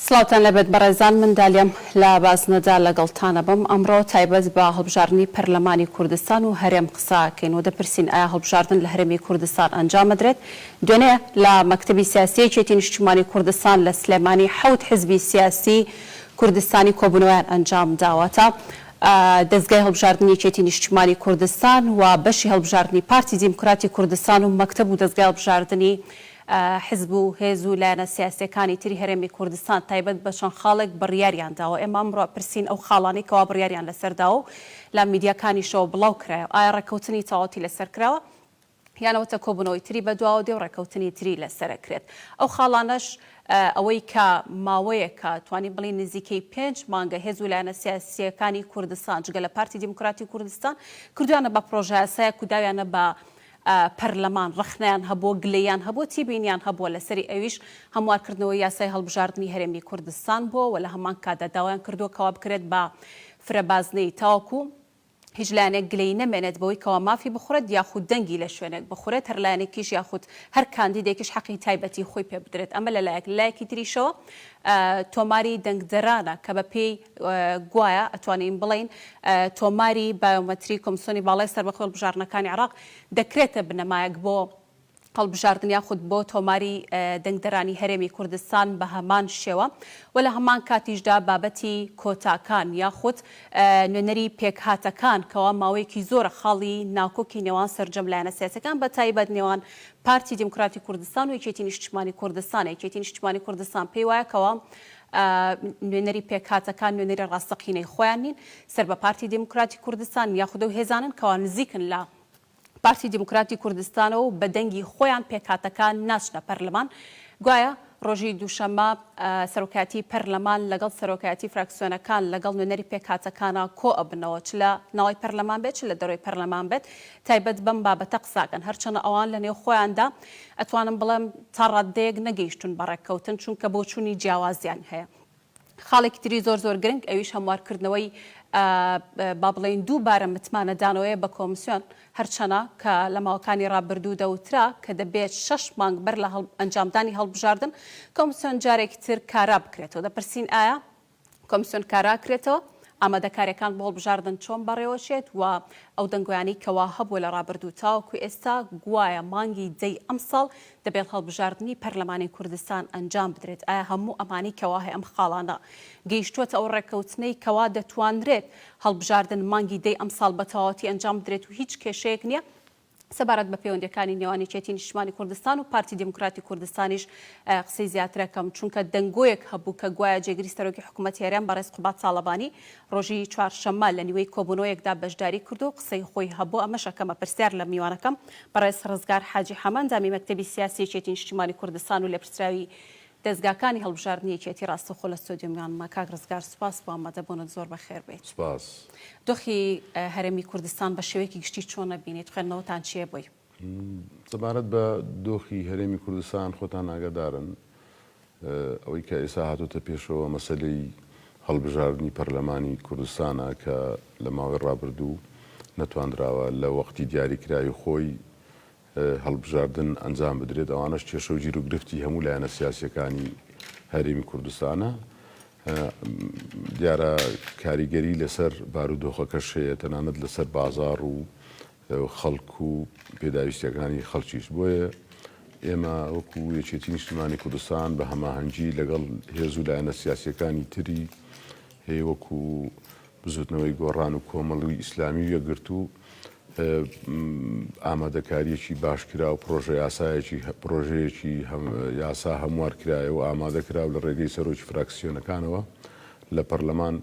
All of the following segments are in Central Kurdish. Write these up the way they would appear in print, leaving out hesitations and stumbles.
سڵاوتان لێبێت بەڕێزان من دالیام لە بازنەدا لەگەڵتانەبم ئەمڕۆ تایبەت بە هەڵبژاردنی پەرلەمانی کوردستان و هەرێم قسەکەین و دەپرسین ئایا هەڵبژاردن لە هەرێمی کوردستان ئەنجامەدرێت دوێنێ لە مەکتەبی سیاسی یەکێتی نیشتیمانی کوردستان لە سلێمانی حەوت حزبی سیاسی کوردستانی کۆبوونەوەیان ئەنجام داوە تا دەزگای هەڵبژاردنی یەکێتی نیشتیمانی کوردستان و بەشی هەڵبژاردنی پارتی دیموکراتی کوردستان و مەکتەب و دەزگای هەڵبژاردنی حزب و هێز و لایەنە سیاسیەکانی تری هەرێمی کوردستان تایبەت بە چەند خاڵێک بڕیاریان داوە ئێمە ئەمڕۆ پرسین ئەو خاڵانەی کەوا بڕیاریان لەسەر داوە و لە میدیاکانیشەوە بڵاو کرایەوە ئایا ڕێککەوتنی تەواوەتی لەسەر کراوە یان ئەوەتە کۆبوونەوەی تری بەدواوە دێ و ڕێککەوتنی تری لەسەر ئەکرێت. ئەو خاڵانەش ئەوەی کە ماوەیەکە توانین بڵێین نزیکەی پێنج مانگە هێز و لایەنە سیاسییەکانی کوردستان جگە لە پارتی دیموکراتی کوردستان کردویانە بە پڕۆژەیاسایەک و داویانە بە پەرلەمان ڕەخنەیان هەبووە گلەییان هەبووە تیبینیان هەبووە لەسەری ئەویش هەموارکردنەوەی یاسای هەڵبژاردنی هەرێمی کوردستان بووە و لە هەمان کاتدا داوایان کردووە کەوا بکرێت بە فرەبازنەیی تاوەکو هیچ لایەنێک گلەیی نەمێنێت بەوەی کەوا مافی بخورێت یاخود دەنگی لە شوێنێک بخورێت، هەر لایەنێکیش یاخود هەر کاندیدێکیش حەقی تایبەتی خۆی پێ بدرێت، ئەمە لە لایەک، لە لایەکی تریشەوە تۆماری دەنگدەرانە کە بە پێی گوایە ئەتوانین بڵێین تۆماری بایۆمەتری کۆمسیۆنی باڵای سەربەخۆی هەڵبژاردنەکانی عێراق دەکرێتە بنەمایەک بۆ هەڵبژاردن یاخود بۆ تۆماری دەنگدەرانی هەرێمی کوردستان بە هەمان شێوە و لە هەمان کاتیشدا بابەتی کۆتاکان یاخود نوێنەری پێکهاتەکان کەوا ماوەیەکی زۆرە خاڵی ناکۆکی نێوان سەرجەم لایەنە سیاسەکان بە تایبەت نێوان پارتی دیموکراتی کوردستان و یەکێتی نیشتیمانی کوردستان یەکێتی نیشتیمانی کوردستان پێی وایە کەوا نوێنەری پێکهاتەکان نوێنەری ڕاستەقینەی خۆیان نین سەر بە پارتی دیموکراتی کوردستان یاخود ئەو هێزانەن کەوا نزیکن لە پارتی دیموکراتی کوردستانەوە و بە دەنگی خۆیان پێکهاتەکان ناچنە پەرلەمان. گوایە ڕۆژی دووشەممە سەرۆکایەتی پەرلەمان لەگەڵ سەرۆکایەتی فراکسیۆنەکان لەگەڵ نوێنەری پێکهاتەکانا کۆئەبنەوە چ لە ناوەی پەرلەمان بێت چ لە دەرەوەی پەرلەمان بێت تایبەت بەم بابەتە قساکەن هەرچەنە ئەوان لە نێو خۆیاندا ئەتوانم بڵێم تا ڕاددەیەک نەگەیشتوون بە ڕێککەوتن چونکە بۆچوونی جیاوازیان هەیە. خاڵێکی تری زۆر زۆر گرنگ ئەویش هەموارکردنەوەی با بڵێین دووبارە متمانەدانەوەیە بە کۆمسیۆن، هەرچەنە کە لە ماوەکانی ڕابردوو دەوترا کە دەبێت شەش مانگ بەر لە ئەنجامدانی هەڵبژاردن کۆمسیۆن جارێکی تر کارا بکرێتەوە، دەپرسین ئایا کۆمسیۆن کارا کرێتەوە؟ ئامادەکاریەکان بۆ هەڵبژاردن چۆن بەڕێوەچێت و ئەو دەنگۆیانەی کەوا هەبووە لە ڕابردوو تاوەکو ئێستا گوایە مانگی دەی ئەمساڵ دەبێت هەڵبژاردنی پەرلەمانی کوردستان ئەنجام بدرێت، ئایا هەموو ئەمانەی کەوا هەیە ئەم خاڵانە گەیشتووەتە ئەو ڕێککەوتنەی کەوا دەتوانرێت هەڵبژاردن مانگی دەی ئەمساڵ بە تەواوەتی ئەنجام بدرێت و هیچ کێشەیەک نییە؟ سەبارەت بە پەیوەندییەکانی نێوان یەکێتی نیشتمانی کوردستان و پارتی دیموکراتی کوردستانیش قسەی زیاتر ئەکەم، چونکە دەنگۆیەک هەبوو کە گوایە جێگری سەرۆکی حکوومەتی هەرێم بەڕێز قوباد تاڵەبانی ڕۆژی چوارشەممە لە نیوەی کۆبوونەوەیەکدا بەشداری کردو و قسەی خۆی هەبوو، ئەمەش ئەکەمە پرسیار لە میوانەکەم بەڕێز ڕزگار حاجی حەمە ئەندامی مەکتەبی سیاسی یەکێتی نیشتیمانی کوردستان و لێپرسراوی دەزگاکانی هەڵبژاردنی یەکێتی ڕاستەوخۆ لە ستۆدیۆ میوانمە. کاک ڕزگار سوپاس بۆ ئامادەبوونت زۆر بەخێر بێیت. سوپاس. دۆخی هەرێمی کوردستان بە شێوەیەکی گشتی چۆن ئەبینیت، خوێندنەوەتان چییە بۆی؟ سەبارەت بە دۆخی هەرێمی کوردستان خۆتان ئاگادارن ئەوەی کە ئێستا هاتۆتە پێشەوە مەسەلەی هەڵبژاردنی پەرلەمانی کوردستانە کە لە ماوەی ڕابردوو نەتواندراوە لە وەختی دیاریکراوی خۆی هەڵبژاردن ئەنجام بدرێت، ئەوانەش کێشە و گیروگرفتی هەموو لایەنە سیاسییەکانی هەرێمی کوردستانە. دیارە کاریگەری لەسەر بارودۆخەکەش هەیە، تەنانەت لەسەر بازاڕ و خەڵک و پێداویستییەکانی خەڵکیش. بۆیە ئێمە وەکو یەکێتی نیشتیمانی کوردستان بە هەماهەنگی لەگەڵ هێز و لایەنە سیاسییەکانی تری هەیە وەکو بزوتنەوەی گۆڕان و کۆمەڵی ئیسلامی و یەکگرتوو ئامادەکارییەکی باش کرا و پڕۆژە یاسایەکی پڕۆژەیەکی یاسا هەموار کرایە و ئامادە کرا و لە ڕێگەی سەرۆکی فراکسیۆنەکانەوە لە پەرلەمان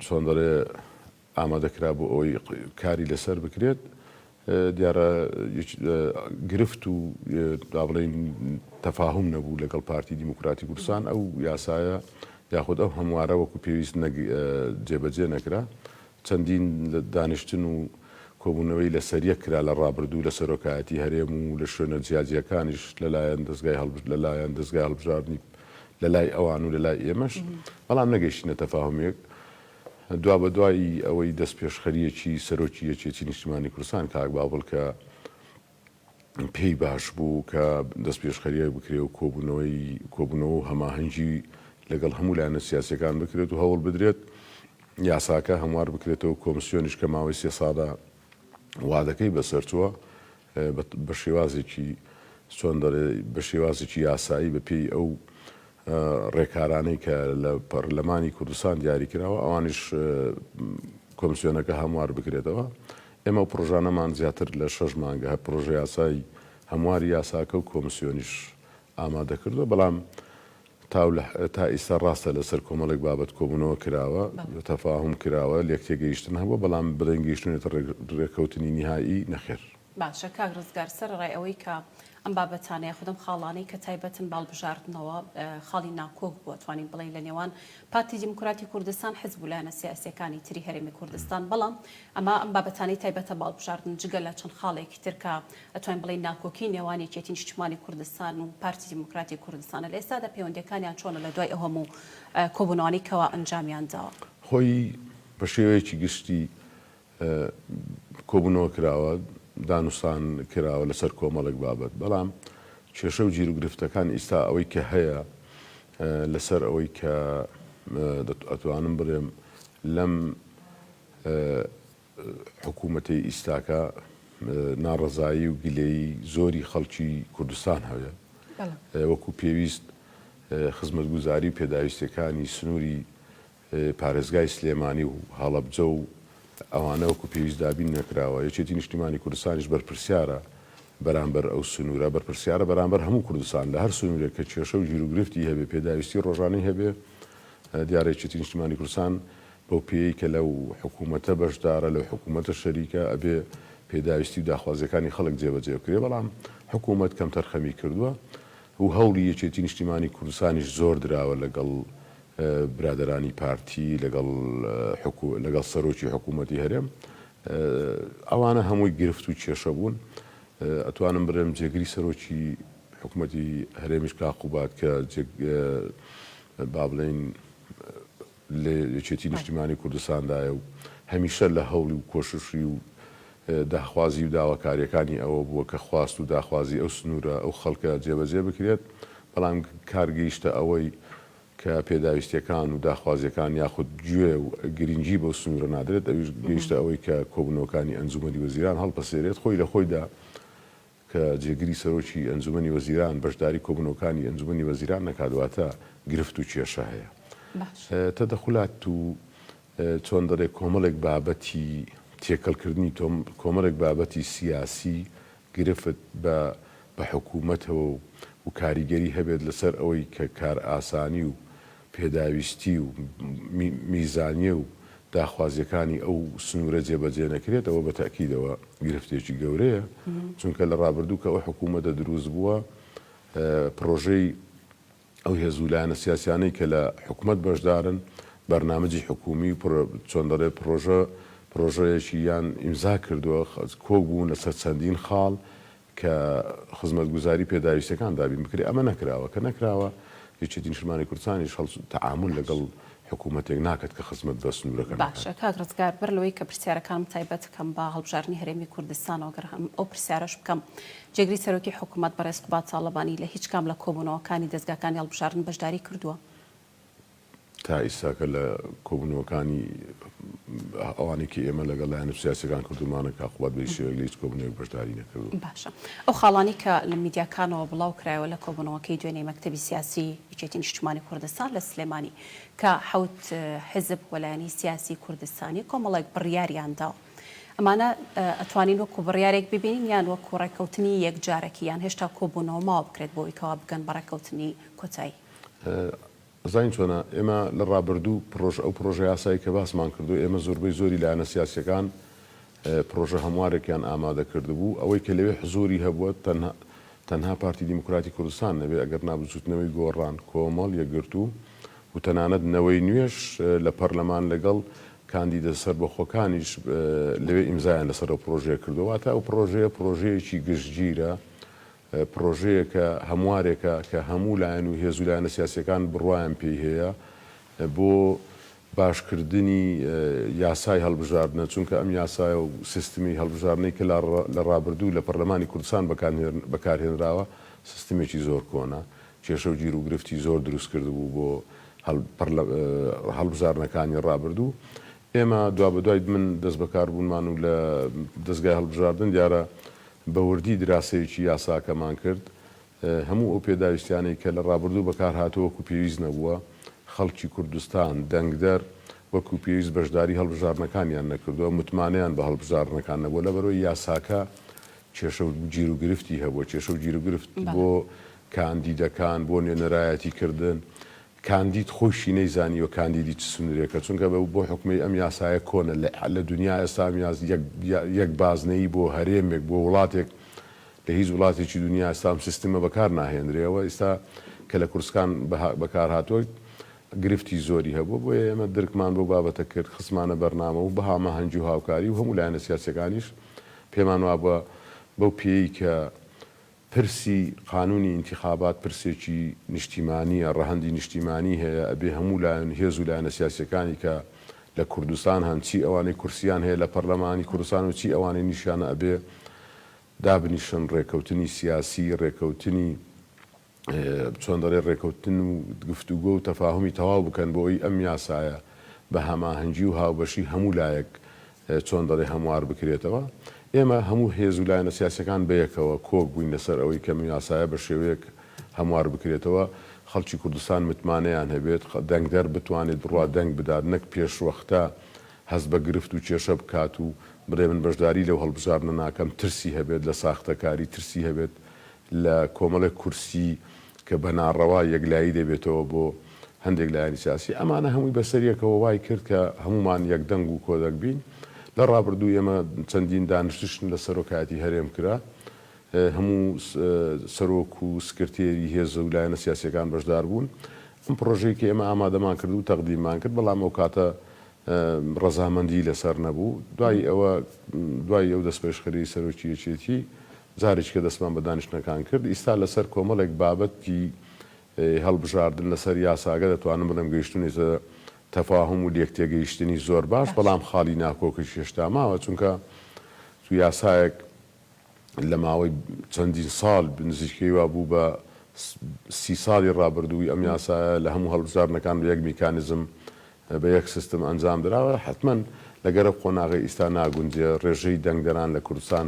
چۆن دەڵێ ئامادە کرا بۆ ئەوەی کاری لەسەر بکرێت. دیارە گرفت و با بڵێین تەفاهوم نەبوو لەگەڵ پارتی دیموکراتی کوردستان ئەو یاسایە یاخود ئەو هەموارە وەکو پێویست جێبەجێ نەکرا چەندین دانیشتن و کۆبوونەوەی لەسەریەک کرا لە ڕابردوو لە سەرۆکایەتی هەرێم و لە شوێنە جیاجیاکانیش لەلایەن دەزگای لەلایەن دەزگای هەڵبژاردنی لەلای ئەوان و لەلای ئێمەش بەڵام نەگەیشتینە تەفاهومێک دوابەدوای ئەوەی دەستپێشخەرییەکی سەرۆکی یەکێتی نیشتیمانی کوردستان کاک بابڵ کە. پێی باش بوو کە دەستپێشخەرییەک بکرێ و کۆبوونەوەی کۆبوونەوە و هەماهەنگی لەگەڵ هەموو لایەنە سیاسییەکان بکرێت و هەوڵ بدرێت یاساکە هەموار بکرێتەوە، کۆمسیۆنیش کە ماوەی سێ ساڵە وادەکەی بەسەرچووە بە شێوازێکی چۆن دەڵێ بە شێوازێکی یاسایی بە پێی ئەو ڕێکارانەی کە لە پەرلەمانی کوردستان دیاری کراوە ئەوانیش کۆمسیۆنەکە هەموار بکرێتەوە. ئێمە ئەو پڕۆژانەمان زیاتر لە شەش مانگە هەر پڕۆژە یاسای هەمواری یاساکە و کۆمسیۆنیش ئامادە کردووە، بەڵام تا ئیستا ڕاستە لەسەر کۆمەڵێک بابەت کۆبوونەوە کراوە، تەفاهوم کراوە، لێکتێگەیشتن هەبووە، بەڵام بڵێین گەیشتوونەتە ڕێککەوتنی نیهائی، نەخێر. باشە کاک ڕزگار سەرەڕای ئەوەی کە ئەم بابەتانە یاخود ئەم خاڵانەی کە تایبەتن بە هەڵبژاردنەوە خاڵی ناکۆک بووە توانین بڵێین لە نێوان پارتی دیموکراتی کوردستان حزب و لایەنە سیاسیەکانی تری هەرێمی کوردستان بەڵام ئەمە ئەم بابەتانەی تایبەتە بە هەڵبژاردن جگە لە چەند خاڵێکی تر کە ئەتوانین بڵێین ناکۆکی نێوان یەکێتی نیشتیمانی کوردستان و پارتی دیموکراتی کوردستانە لە ئێستادا پەیوەندیەکانیان چۆنە لە دوای ئەو هەموو کۆبوونەوانەی کەوا ئەنجامیان داوە؟ خۆی بە شێوەیەکی گشتی کۆبوونەوە کراوە، دانوستان کراوە لەسەر کۆمەڵێک بابەت، بەڵام کێشە و گیروگرفتەکان ئیستا ئەوەی کە هەیە لەسەر ئەوەی کە ئەتوانم بڵێم لەم حکوومەتەی ئیستاکە ناڕەزایی و گلەیی زۆری خەڵکی کوردستان هەیە وەکو پێویست خزمەتگوزاری و پێداویستیەکانی سنووری پارێزگای سلێمانی و هەڵەبجە و ئەوانە وەکو پێویست دابین نەکراوە، یەکێتی نیشتیمانی کوردستانیش بەرپرسیارە بەرامبەر ئەو سنوورە، بەرپرسیارە بەرامبەر هەموو کوردستان، لە هەر سنوورێک کە کێشە و گیروگرفتی هەبێ، پێداویستی ڕۆژانەی هەبێ، دیارە یەکێتی نیشتیمانی کوردستان بەو پێیەی کە لەو حکوومەتە بەشدارە، لەو حکوومەتە شەریکە، ئەبێ پێداویستی و داخوازییەکانی خەڵک جێبەجێ بکرێ، بەڵام حکوومەت کەمتەرخەمی کردووە و هەوڵی یەکێتی نیشتیمانی کوردستانیش زۆر دراوە لەگەڵ برادەرانی پارتی لەگەڵ لەگەڵ سەرۆکی حکوومەتی هەرێم ئەوانە هەمووی گرفت و کێشە بوون ئەتوانم بڵێم جێگری سەرۆکی حکوومەتی هەرێمیش کاک قوباد کە با بڵێین لە یەکێتی نیشتیمانی کوردستاندایە و هەمیشە لە هەوڵی و کۆششی و داخوازی و داواکاریەکانی ئەوە بووە کە خواست و داخوازی ئەو سنوورە ئەو خەڵکە جێبەجێ بکرێت بەڵام کار گەیشتە ئەوەی کە پێداویستیەکان و داخوازیەکان یاخود گوێ و گرنگی بەو سنوورە نادرێت، ئەویش گەیشتە ئەوەی کە کۆبوونەوەکانی ئەنجوومەنی وەزیران هەڵپەسێرێت، خۆی لە خۆیدا کە جێگری سەرۆکی ئەنجوومەنی وەزیران بەشداری کۆبوونەوەکانی ئەنجوومەنی وەزیران نەکات واتە گرفت و کێشە هەیە. تەدەخولات و چۆن دەڵێ کۆمەڵێک بابەتی تێکەڵکردنی کۆمەڵێک بابەتی سیاسی گرفت بە بە حکوومەتەوە و و کاریگەری هەبێت لەسەر ئەوەی کە کارئاسانی و پێداویستی و میزانیە و داخوازیەکانی ئەو سنوورە جێبەجێ نەکرێت ئەوە بە تەئکیدەوە گرفتێکی گەورەیە چونکە لە ڕابردوو کە ئەو حکوومەتە دروست بووە پڕۆژەی ئەو هێز و لایەنە سیاسیانەی کە لە حکومەت بەشدارن بەرنامەجی حکومی و چۆن دەڵێ پڕۆژە پڕۆژەیەکی یان ئیمزا کردووە کۆک بوون لەسەر چەندین خاڵ کە خزمەتگوزاری پێداویستیەکان دابین بکرێ ئەمە نەکراوە کە نەکراوە یەکێتی نیشتمانی کوردستانیش هەڵس تەعامول لەگەڵ حکومەتێک ناکات کە خزمەت بە سنوورەکە نەکات. باشە کاک ڕزگار بەر لەوەی کە پرسیارەکانم تایبەت بکەم بە هەڵبژاردنی هەرێمی کوردستانەوە گەر هەم ئەو پرسیارەش بکەم جێگری سەرۆکی حکومەت بەڕێز قوباد تاڵەبانی لە هیچ کام لە کۆبوونەوەکانی دەزگاکانی هەڵبژاردن بەشداری کردووە؟ تا ئیستاکە لە کۆبوونەوەکانی ئەوانەی کە ئێمە لەگەڵ لایەنە سیاسیەکان کردوومانە کاک قوباد بە هیچ شێوەیەک لە هیچ کۆبوونەوەیەک بەشداری نەکردووە. باشە ئەو خاڵانەی کە لە میدیاکانەوە بڵاو کرایەوە لە کۆبوونەوەکەی دوێنێی مەکتەبی سیاسی یەکێتی نیشتمانی کوردستان لە سلێمانی کە حەوت حیزب و لایەنی سیاسی کوردستانی کۆمەڵێک بڕیاریان داوە ئەمانە ئەتوانین وەکو بڕیارێک ببینین یان وەکو ڕێککەوتنی یەکجارەکی یان هێشتا کۆبوونەوە ماوە بکرێت بۆ ئەوەی کەوا بگەن بە ڕێککەوتنی کۆتایی؟ ئەزانی چۆنە، ئێمە لە ڕابردوو پڕۆژە ئەو پڕۆژە یاسایی کە باسمان کردو ئێمە زۆربەی زۆری لایەنە سیاسیەکان پڕۆژە هەموارێکیان ئامادە کردبوو، ئەوەی کە لەوێ حزوری هەبووە تەنها تەنها پارتی دیموکراتی کوردستان نەبێ ئەگەرنا بزوتنەوەی گۆڕان، کۆمەڵ، یەکگرتوو و تەنانەت نەوەی نوێش لە پەرلەمان لەگەڵ کاندیدە سەربەخۆکانیش لەوێ ئیمزایان لەسەر ئەو پڕۆژەیە کردووە، واتە ئەو پڕۆژەیە پڕۆژەیەکی گشتگیرە، پڕۆژەیەکە، هەموارێکە کە هەموو لایەن و هێز و لایەنە سیاسییەکان بڕوایان پێی هەیە بۆ. باشکردنی یاسای هەڵبژاردنە، چونکە ئەم یاسایە و سیستمی هەڵبژاردنەی کە لە ڕابردوو لە پەرلەمانی کوردستان بەکارهێنراوە سیستمێکی زۆر کۆنە، کێشە و گیروگرفتی زۆر دروست کردبوو بۆ هەڵبژاردنەکانی ڕابردوو. ئێمە دوابەدوای من دەستبەکاربوونمان و لە دەزگای هەڵبژاردن دیارە بە وردی دراسەیەکی یاساکەمان کرد، هەموو ئەو پێداویستیانەی کە لە ڕابردوو بەکار هاتووە وەکو پێویست نەبووە، خەڵکی کوردستان، دەنگدەر، وەکو پێویست بەشداری هەڵبژاردنەکانیان نەکردووە، متمانەیان بە هەڵبژاردنەکان نەبووە، لەبەرئەوەی یاساکە کێشە و گیروگرفتی هەبووە، کێشە و گیروگرفت بۆ کاندیدەکان، بۆ نوێنەرایەتی کردن، کاندید خۆیشی نەیزانیوە کاندیدی چ سنورێکە، چونکە بۆ حوکمەی ئەم یاسایە کۆنە، لە دونیا ئێستا ئەم یەک بازنەیی بۆ هەرێمێک، بۆ وڵاتێک لە هیچ وڵاتێکی دونیا ئێستا ئەم سیستمە بەکار ناهێنرێ و ئیستا کە لە کوردستان بەکار هاتووە گرفتی زۆری هەبووە بۆیە ئێمە درکمان بەو بابەتە کرد خستمانە بەرنامە و بە هاماهەنگی و هاوکاری و هەموو لایەنە سیاسیەکانیش پێمان وابووە بەو پێیەی کە پرسی قانونی ئینتیخابات پرسێکی نیشتیمانیە ڕەهەندی نیشتیمانی هەیە ئەبێ هەموو لایەن هێز و لایەنە سیاسیەکانی کە لە کوردستان هەن چی ئەوانەی کورسیان هەیە لە پەرلەمانی کوردستان و چی ئەوانەی نیشیانە ئەبێ دابنیشن ڕێکەوتنی سیاسی، ڕێکەوتنی چۆن دەڵێ ڕێکەوتن و گفتوگۆ و تەفاهومی تەواو بکەن بۆ ئەوی ئەم یاسایە بە هەماهەنگی و هاوبەشی هەموو لایەک چۆن دەڵێ هەموار بکرێتەوە. ئێمە هەموو هێز و لایەنە سیاسیەکان بەیەکەوە کۆک بووین لەسەر ئەوەی کە ئەم یاسایە بە شێوەیەک هەموار بکرێتەوە خەڵکی کوردستان متمانەیان هەبێت، دەنگدەر بتوانێت بڕوا دەنگ بدات نەک پێشوەختە هەست بە گرفت و کێشە بکات و بڵێ من بەشداری لەو هەڵبژاردنە ناکەم، ترسی هەبێت لە ساختەکاری، ترسی هەبێت لە کۆمەڵێک کورسی کە بە ناڕەوا یەکلایی دەبێتەوە بۆ هەندێک لایەنی سیاسی، ئەمانە هەمووی بەسەریەکەوە وای کرد کە هەموومان یەکدەنگ و کۆدەنگ بین. لە ڕابردوو ئێمە چەندین دانیشتن لە سەرۆکایەتی هەرێم کرا، هەموو سەرۆک و سکرتێری هێز و لایەنە سیاسییەکان بەشدار بوون. ئەم پڕۆژەی کە ئێمە ئامادەمان کرد و تەقدیممان کرد، بەڵام ئەو کاتە ڕەزامەندی لەسەر نەبوو. دوای ئەوە دوای ئەو دەستپێشخەریی سەرۆکی یەکێتی جارێکی کە دەستمان بە دانیشتنەکان کرد. ئیستا لەسەر کۆمەڵێک بابەتی هەڵبژاردن لەسەر یاساکە دەتوانم بڵێم گەیشتوونەتە تەفاهوم و لێکتێگەیشتنی زۆر باش، بەڵام خاڵی ناکۆکیش هێشتا ماوە، چونکە یاسایەک لە ماوەی چەندین ساڵ نزیکەی وا بوو بە سی ساڵی ڕابردووی ئەم یاسایە لە هەموو هەڵبژاردنەکان بە یەک میکانیزم بە یەک سیستم ئەنجام دراوە حەتمەن لەگەر ئەو قۆناغەی ئیستا ناگونجێ ڕێژەی دەنگدەران لە کوردستان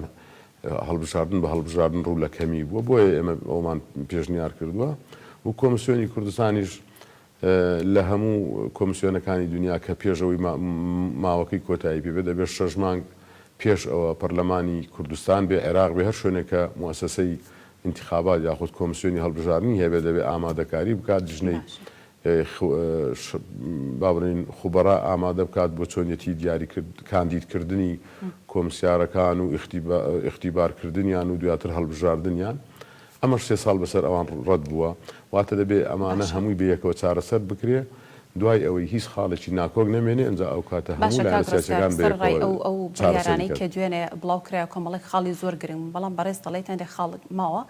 هەڵبژاردن بە هەڵبژاردن ڕوو لە کەمی بووە بۆیە ئێمە ئەومان پێشنیار کردووە و کۆمسیۆنی کوردستانیش لە هەموو کۆمسیۆنەکانی دونیا کە پێش ئەوەی ماوەکەی کۆتایی پێ بێت دەبێت شەش مانگ پێش ئەوە پەرلەمانی کوردستان بێ عێراق بێ هەر شوێنێک کە موئەسەسەی ئینتخابات یاخود کۆمسیۆنی هەڵبژاردنی هەبێت دەبێت ئامادەکاری بکات لیژنەی با بڵێین خوبەرا ئامادە بکات بۆ چۆنیەتی دیاریکرد کاندیدکردنی کۆمسیارەکان و ئیختیبارکردنیان و دواتر هەڵبژاردنیان. ئەمەش سێ ساڵ بەسەر ئەوان ڕەت بووە، واتە دەبێ ئەمانە باشە. هەمووی بەیەکەوە چارەسەر بکرێ، دوای ئەوەی هیچ خاڵێکی ناکۆک نەمێنێ ئینجا ئەوکاتە هەموو باشە لایەنە کاک ڕزگار سیاسیەکان سەرەڕای بەیەکەوە ئەو ئەو چارەسەری بڕیارانەی کەن. کە دوێنێ بڵاو کرایەوە کۆمەڵێک خاڵی زۆر گرنگ بوون بەڵام بەڕێز دەڵێیت هەندێک خاڵ ماوە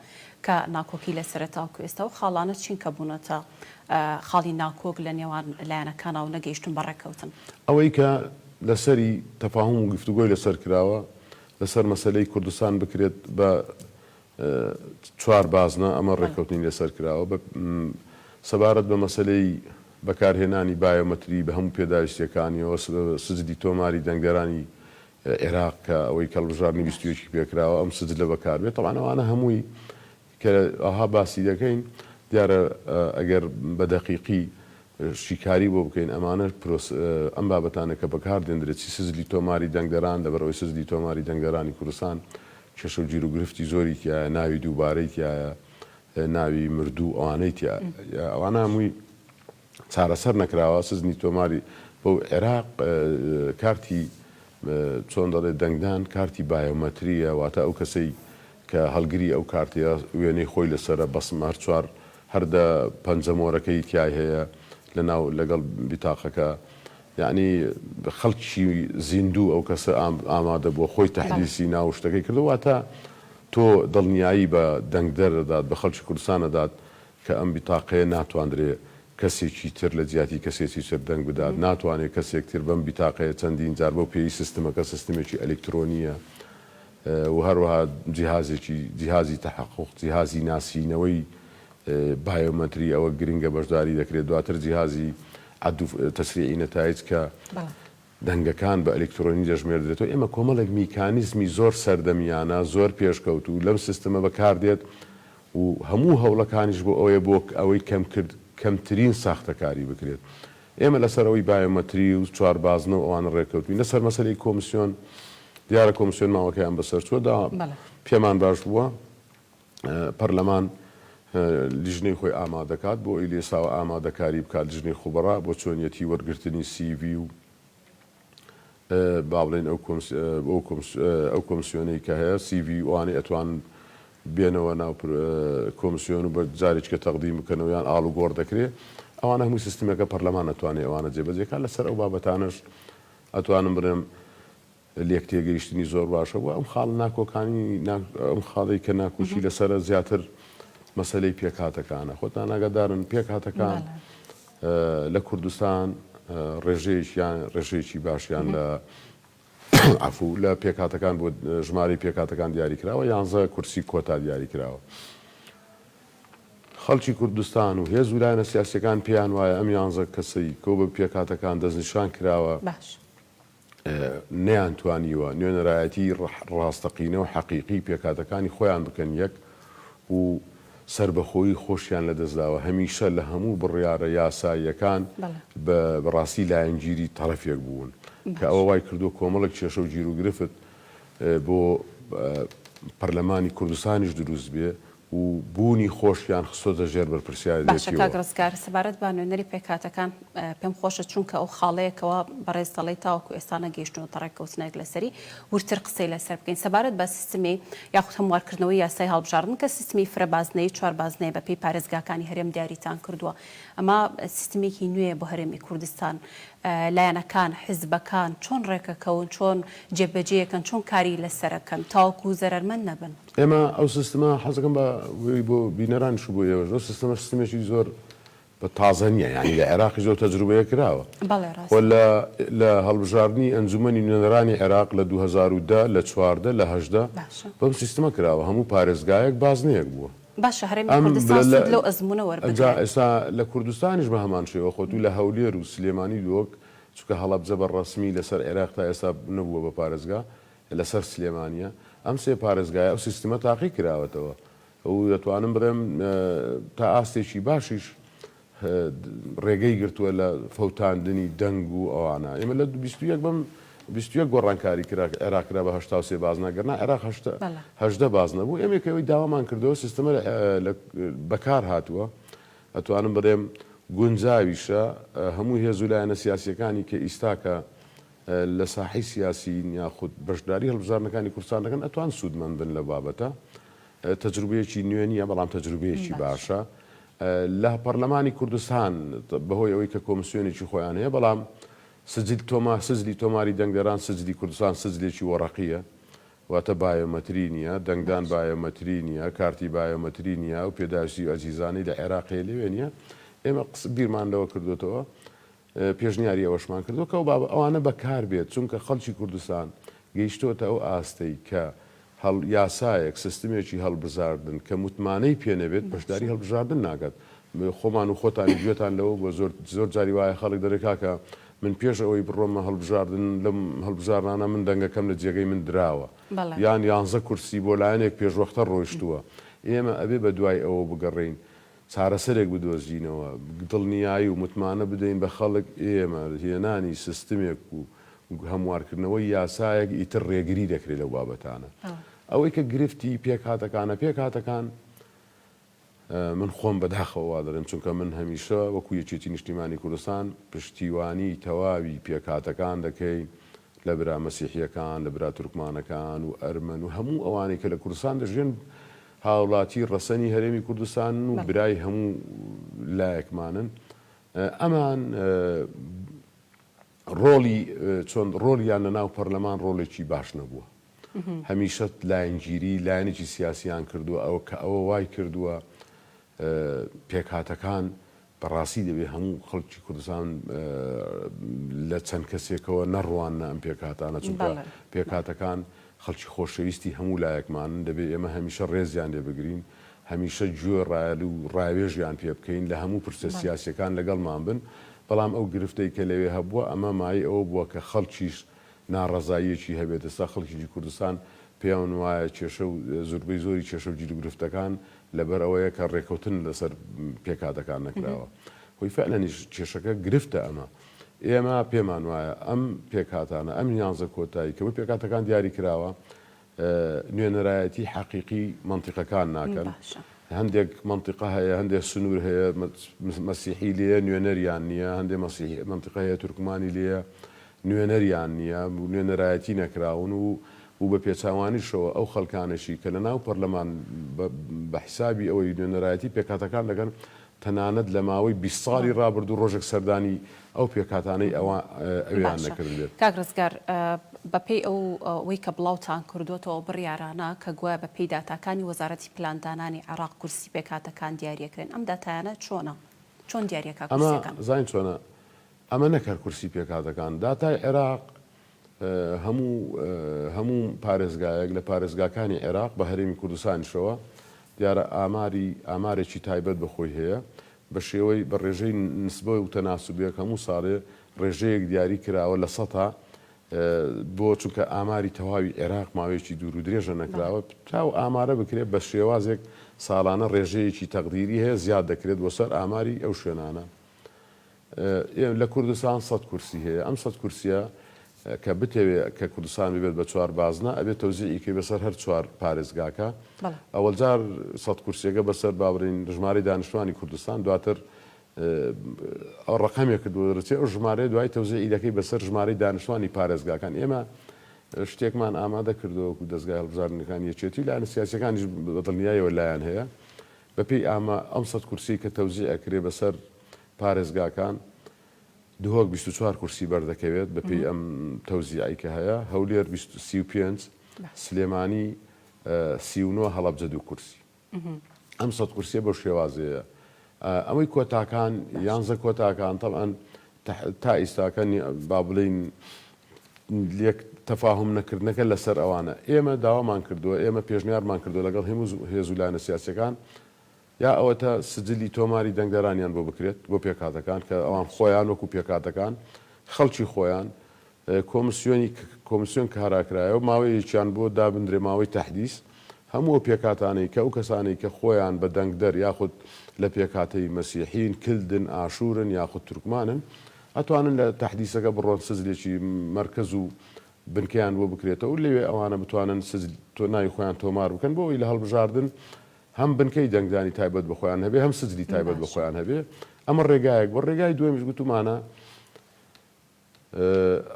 کە ناکۆکی لەسەرە تاوەکو ئێستا ئەو خاڵانە چین کە بوونەتە خاڵی ناکۆک لە نێوان لایەنەکانا و نەگەیشتوون بە ڕێککەوتن؟ ئەوەی کە لەسەری تەفاهوم و گفتوگۆی لەسەر کراوە لەسەر مەسەلەی کوردستان بکرێت بە چوار بازنە، ئەمە ڕێککەوتنی لەسەر کراوە. سەبارەت بە مەسەلەی بەکارهێنانی بایۆمەتری بە هەموو پێداویستییەکانیەوە، سجلی تۆماری دەنگدەرانی عێراق کە ئەوەی کە هەڵبژاردنی 21 ی پێکراوە ئەم سجلە بەکاربێت، تەبعەن ئەوانە هەمووی کە ئەوها باسی دەکەین دیارە ئەگەر بە دەقیقی شیکاری بۆ بکەین ئەمانە پرۆس ئەم بابەتانە کە بەکار دێندرێت چی سجلی تۆماری دەنگدەران لەبەرئەوەی سجلی تۆماری دەنگدەرانی کوردستان کێشە و گیروگرفتی زۆری تیایە ناوی دووبارەی تیایە ناوی مردوو ئەوانەی تیایە ئەوانە هەمووی چارەسەر نەکراوە سجنی تۆماری بەو عێراق کارتی چۆن دەڵێ دەنگدان کارتی بایۆمەتریە واتە ئەو کەسەی کە هەڵگری ئەو کارتەیە وێنەی خۆی لەسەرە بەسم هەر چوار هەر دە پەنجە مۆرەکەی تیای هەیە لەناو لەگەڵ بیتاقەکە یەعنی خەڵکی زیندوو ئەو کەسە ئامادە بووە خۆی تەحدیسی ناو شتەکەی کردووە واتە تۆ دڵنیایی بە دەنگدەر دەدات بە خەڵکی کوردستان دەدات کە ئەم بیتاقەیە ناتواندرێ. کەسێکی تر لە جیاتی کەسێکی تر دەنگ بدات، ناتوانێت کەسێک تر بەم بیتاقەیە چەندین جار بەو پێیی سیستمەکە سیستمێکی ئەلیکترۆنییە و هەروەها جیهازێکی جیهازی تەحەقوق جیهازی ناسینەوەی بایۆمەتری ئەوە گرنگە بەشداری دەکرێت دواتر جیهازی عەد و تەسریعی نەتایج کە دەنگەکان بە ئەلیکترۆنی دەژمێردرێتەوە، ئێمە کۆمەڵێک میکانیزمی زۆر سەردەمیانە، زۆر پێشکەوتوو لەم سیستمە بەکاردێت و هەموو هەوڵەکانیش بۆ ئەوەیە بۆ ئەوەی کەمکرد کەمترین ساختەکاری بکرێت. ئێمە لەسەر ئەوەی بایۆمەتری و چواربازنە و ئەوانە ڕێککەوتووین. لەسەر مەسەلەی کۆمسیۆن، دیارە کۆمسیۆن ماوەکەیان بەسەرچووە، دا پێمان باش بووە پەرلەمان لیژنەی خۆی ئامادەکات بۆ ئەوی لێساوە ئامادەکاری بکات لیژنەی خوبەڕا بۆ چۆنیەتی وەرگرتنی سیڤی و با بڵێین ئەو کۆمسیۆنەی کە هەیە سیڤی ئەوانەی ئەتوان بێنەوە ناو کۆمسیۆن و بە جارێکە تەقدیم بکەنەوە یان ئاڵوگۆڕ دەکرێ ئەوانە هەموو سیستمێکە پەرلەمان ئەتوانێ ئەوانە جێبەجێکات لەسەر ئەو بابەتانەش ئەتوانم بڵێم لێکتێگەیشتنی زۆر باش هەبووە، ئەم خاڵە ناکۆکانی ئەم خاڵەی کە ناکۆکی لەسەرە زیاتر مەسەلەی پێکهاتەکانە، خۆتان ئاگادارن پێکهاتەکان لە کوردستان ڕێژەیەکیان ڕێژەیەکی باشیان لە عەفوو لە پێکهاتەکان بۆ ژمارەی پێکهاتەکان دیاری کراوە، یانزە کورسی کۆتا دیاری کراوە. خەڵکی کوردستان و هێز و لایەنە سیاسییەکان پێیان وایە ئەم یانزە کەسەی کۆ بە پێکهاتەکان دەستنیشان کراوە، باش. نەیانتوانیوە نوێنەرایەتی ڕاستەقینە و حەقیقی پێکهاتەکانی خۆیان بکەن یەک و سەربەخۆیی خۆشیان لەدەستداوە هەمیشە لە هەموو بڕیارە یاساییەکان بە ڕاستی لایەنگیری تەڕەفێک بوون کە ئەوە وای کردووە کۆمەڵێک کێشە و گیروگرفت بۆ پەرلەمانی کوردستانیش دروست بێ و بوونی خۆشیان خستۆتە ژێر باشە بەرپرسیارێتیەوە. کاک ڕزگار سەبارەت بە نوێنەری پێکهاتەکان پێم خۆشە چونکە ئەو خاڵەیە کەوا بەڕێز دەڵێی تاوەکو ئێستا نەگەیشتوونەتە ڕێککەوتنێک لەسەری وردتر قسەی لەسەر بکەین سەبارەت بە سیستمی یاخود هەموارکردنەوەی یاسای هەڵبژاردن کە سیستمی فرە بازنەیی چوار بازنەیە بەپێی پارێزگاکانی هەرێم دیاریتان کردووە ئەمە سیستمێکی نوێیە بۆ هەرێمی کوردستان لایەنەکان حیزبەکان چۆن ڕێکەکەون چۆن جێبەجێیەکەن چۆن کاری لەسەرەکەن تاوەکو زەرەرمەند نەبن؟ ئێمە ئەو سیستمە حەزەکەم بە بۆ بینەرانیش و بۆ ئێوەش ئەو سیستمە سیستمێکی زۆر بە تازە نییە یانی لە عێراقیش ئەو تەجروبەیە کراوە بەڵێ خۆ ڕاستە. لە لە هەڵبژاردنی ئەنجومەنی نوێنەرانی عێراق لە 2010 لە 14 لە 18 باشە. بەم سیستمە کراوە هەموو پارێزگایەک بازنەیەک بووە. باشە هەرێمی ئەم کوردستان لە سوود لەو ئەزموونە ئەجا وەربگرێت. ئێستا لە کوردستانیش بە هەمان شێوە خۆ تو لە هەولێر و سلێمانی دهۆک چونکە هەڵەبجە بە ڕەسمی لەسەر عێراق تا ئێستا نەبووە بە پارێزگا لەسەر سلێمانیە، ئەم سێ پارێزگایە ئەو سیستمە تاقی کراوەتەوە و دەتوانم بڵێم تا ئاستێکی باشیش ڕێگەی گرتووە لە فەوتاندنی دەنگ و ئەوانە. ئێمە لە 21 بەم 21 گۆڕانکاری کرا عێراق کرا بە 83 بازنە گەرنا عێراق هەژدە بازنە بوو ئێمە کە ئەوەی داوامان کردەوە سیستمە بەکار هاتووە ئەتوانم بڵێم گونجاویشە هەموو هێز و لایەنە سیاسیەکانی کە ئیستاکە لە ساحەی سیاسیین یاخود بەشداری هەڵبژاردنەکانی کوردستان دەکەن ئەتوان سوودمەند بن لەو بابەتە. تەجروبەیەکی نوێ نییە بەڵام تەجروبەیەکی باشە. لە پەرلەمانی کوردستان بەهۆی ئەوەی کە کۆمسیۆنێکی خۆیان هەیە بەڵام سجل تۆما سجلی تۆماری دەنگدەران سجلی کوردستان سجلێکی وەڕەقییە واتە بایۆمەتری نییە، دەنگدان بایۆمەتری نییە، کارتی بایۆمەتری نییە، ئەو پێداویستی و ئەجهیزانەی لە عێراق هەیە لەوێ نییە. ئێمە بیرمان لەوە کردۆتەوە پێشنیاری ئەوەشمان کردووە کە ئەوانە بەکار بێت، چونکە خەڵکی کوردستان گەیشتۆتە ئەو ئاستەی کە یاسایەک، سیستمێکی هەڵبزاردن کە متمانەی پێ نەبێت بەشداری هەڵبژاردن ناکات. خۆمان و خۆتانی گوێتان لەوە بووە زۆر زۆر جاری وایە خەڵک دەرێ کاکە من پێش ئەوەی بڕۆمە هەڵبژاردن لەم هەڵبژارنانە من دەنگەکەم لە جێگەی من دراوە یان یانزە کورسی بۆ لایەنێک پێشوەختە ڕۆیشتووە. ئێمە ئەبێ بە دوای ئەوە بگەڕێین چارەسەرێک بدۆزینەوە، دڵنیایی و متمانە بدەین بە خەڵک، ئێمە هێنانی سیستمێک و هەموارکردنەوەی یاسایەک ئیتر ڕێگری دەکرێت لەو بابەتانە. ئەوەی کە گرفتی پێکهاتەکانە، پێکهاتەکان من خۆم بەداخەوە وا دەڵێم، چونکە من هەمیشە وەکو یەکێتی نیشتیمانی کوردستان پشتیوانی تەواوی پێکهاتەکان دەکەین، لە برا مەسیحییەکان، لە برا تورکمانەکان و ئەرمەن و هەموو ئەوانەی کە لە کوردستان دەژیێن هاوڵاتی ڕەسەنی هەرێمی کوردستانن و برای هەموو لایەکمانن. ئەمان ڕۆڵی چۆن ڕۆڵیان لە ناو پەرلەمان ڕۆڵێکی باش نەبووە. هەمیشە لایەنگیری لایەنێکی سیاسیان کردووە ئەوە کە ئەوە وای کردووە پێکهاتەکان. بەڕاستی دەبێ هەموو خەڵکی کوردستان لە چەند کەسێکەوە نەڕواننە ئەم پێکهاتانە، چونکە پێکهاتەکان خەڵکی خۆشەویستی هەموو لایەکمانن، دەبێ ئێمە هەمیشە ڕێزیان لێ بگرین، هەمیشە گوێ ڕایەل و ڕاوێژیان پێ بکەین، لە هەموو پرسە سیاسییەکان لەگەڵمان بن، بەڵام ئەو گرفتەی کە لەوێ هەبووە ئەمە مایەی ئەوە بووە کە خەڵکیش ناڕەزاییەکی هەبێت، ئێستا خەڵکێکی کوردستان پێیان وایە کێشە و زوربەی زۆری کێشە و گیروگرفتەکان لەبەر ئەوەیە کە ڕێکەوتن لەسەر پێکهاتەکان نەکراوە. هۆی فعلەنیش کێشەکە گرفتە ئەمە. ئێمە پێمان وایە ئەم پێکهاتانە، ئەم یانزە کۆتایی کە بۆ پێکهاتەکان دیاری کراوە، نوێنەرایەتی حەقیقی مەنتیقەکان ناکەن. هەندێک مەنتیقە هەیە، هەندێک سنوور هەیە مەسیحی لێیە نوێنەریان نییە، هەندێک مەسیحی مەنتیقە هەیە تورکمانی لێیە نوێنەریان نییە و نوێنەرایەتی نەکراون و و بە پێچاوانیشەوە ئەو خەڵکانەشی کە لە ناو پەرلەمان بە حیسابی ئەوەی نوێنەرایەتی پێکهاتەکان دەکەن تەنانەت لە ماوەی 20 ساڵی ڕابردوو ڕۆژێک سەردانی ئەو پێکهاتانەی ئەوە ئەوێیان باشە نەکردبێت. کاک ڕزگار بە پێی ئەو ئەوەی کە بڵاوتان کردۆتەوە بڕیارانە کە گوایە بە پێی داتاکانی وەزارەتی پلاندانانی عێڕاق کورسی پێکهاتەکان دیاریەکرێن ئەم داتایانە چۆنە؟ چۆن دیاریەکا ئەمە کورسیەکان؟ زانین چۆنە ئەمە نەک هەر کورسی پێکهاتەکان، داتای عێراق هەموو هەموو پارێزگایەک لە پارێزگاکانی عێراق بە هەرێمی کوردستانیشەوە دیارە ئاماری ئامارێکی تایبەت بە خۆی هەیە بە شێوەی بە ڕێژەی نسبە و تەناسوبێک هەموو ساڵێ ڕێژەیەک دیاری کراوە لە سەتا بۆ چونکە ئاماری تەواوی عێراق ماوەیەکی دوور و درێژە نەکراوە تا و ئامارە بکرێت بە شێوازێک ساڵانە ڕێژەیەکی تەقدیری هەیە زیاد دەکرێت بۆ سەر ئاماری ئەو شوێنانە. لە کوردستان سەت کورسی هەیە، ئەم سەت کورسیە کە بتەوێ کە کوردستان ببێت بە چوار بازنە ئەبێت تەوزیعی کەی بەسەر هەر چوار پارێزگاکە. ئەوەل جار سەت کورسیەکە بەسەر با بڵێین ژمارەی دانیشتوانی کوردستان دواتر ئەو ڕەقەمێک کردووە دەرەچێ ئەو ژمارەیە دوای تەوزیعی دەکەی بەسەر ژمارەی دانیشتوانی پارێزگاکان. ئێمە شتێکمان ئامادە کردووە وەکو دەزگای هەڵبژاردنەکانی یەکێتی و لایەنە سیاسیەکانیش بە دڵنیایەوە لایان هەیە بەپێی ئامە ئەم سەت کورسیەی کە تەوزیع ئەکرێ بەسەر پارێزگاکان، دهۆک 24 کورسی بەردەکەوێت بەپێی ئەم تەوزیعەی کە هەیە، هەولێر 35، سلێمانی 39، هەڵەبجە دوو کورسی. ئەم سەت کورسیە بەو شێوازەیە. ئەمەی کۆتاکان یانزە کۆتاکان تەبعەن تا ئیستاکە با بڵێین لێک تەفاهوم نەکردنەکە لەسەر ئەوانە. ئێمە داوامان کردووە، ئێمە پێشنیارمان کردووە لەگەڵ هەموو هێز و لایەنە سیاسییەکان یا ئەوەتا سجلی تۆماری دەنگدەرانیان بۆ بکرێت بۆ پێکهاتەکان کە ئەوان خۆیان وەکو پێکهاتەکان خەڵکی خۆیان کۆمسیۆنی کۆمسیۆن کاراکرایەوە ماوەیەکیان بۆ دابندرێ ماوەی تەحدیس هەموو ئەو پێکهاتانەی کە ئەو کەسانەی کە خۆیان بە دەنگدەر یاخود لە پێکهاتەی مەسیحین، کلدن، ئاشورن یاخود تورکمانن ئەتوانن لە تەحدیسەکە بڕۆن سجلێکی مەرکەز و بنکەیان بۆ بکرێتەوە و لەوێ ئەوانە بتوانن سجل ناوی خۆیان تۆمار بکەن بۆ ئەوەی لە هەڵبژاردن هەم بنکەی دەنگدانی تایبەت بە خۆیان هەبێ هەم سجلی تایبەت بە باشە. خۆیان هەبێ ئەمە ڕێگایەک بووە ڕێگای دووەمیش گوتومانە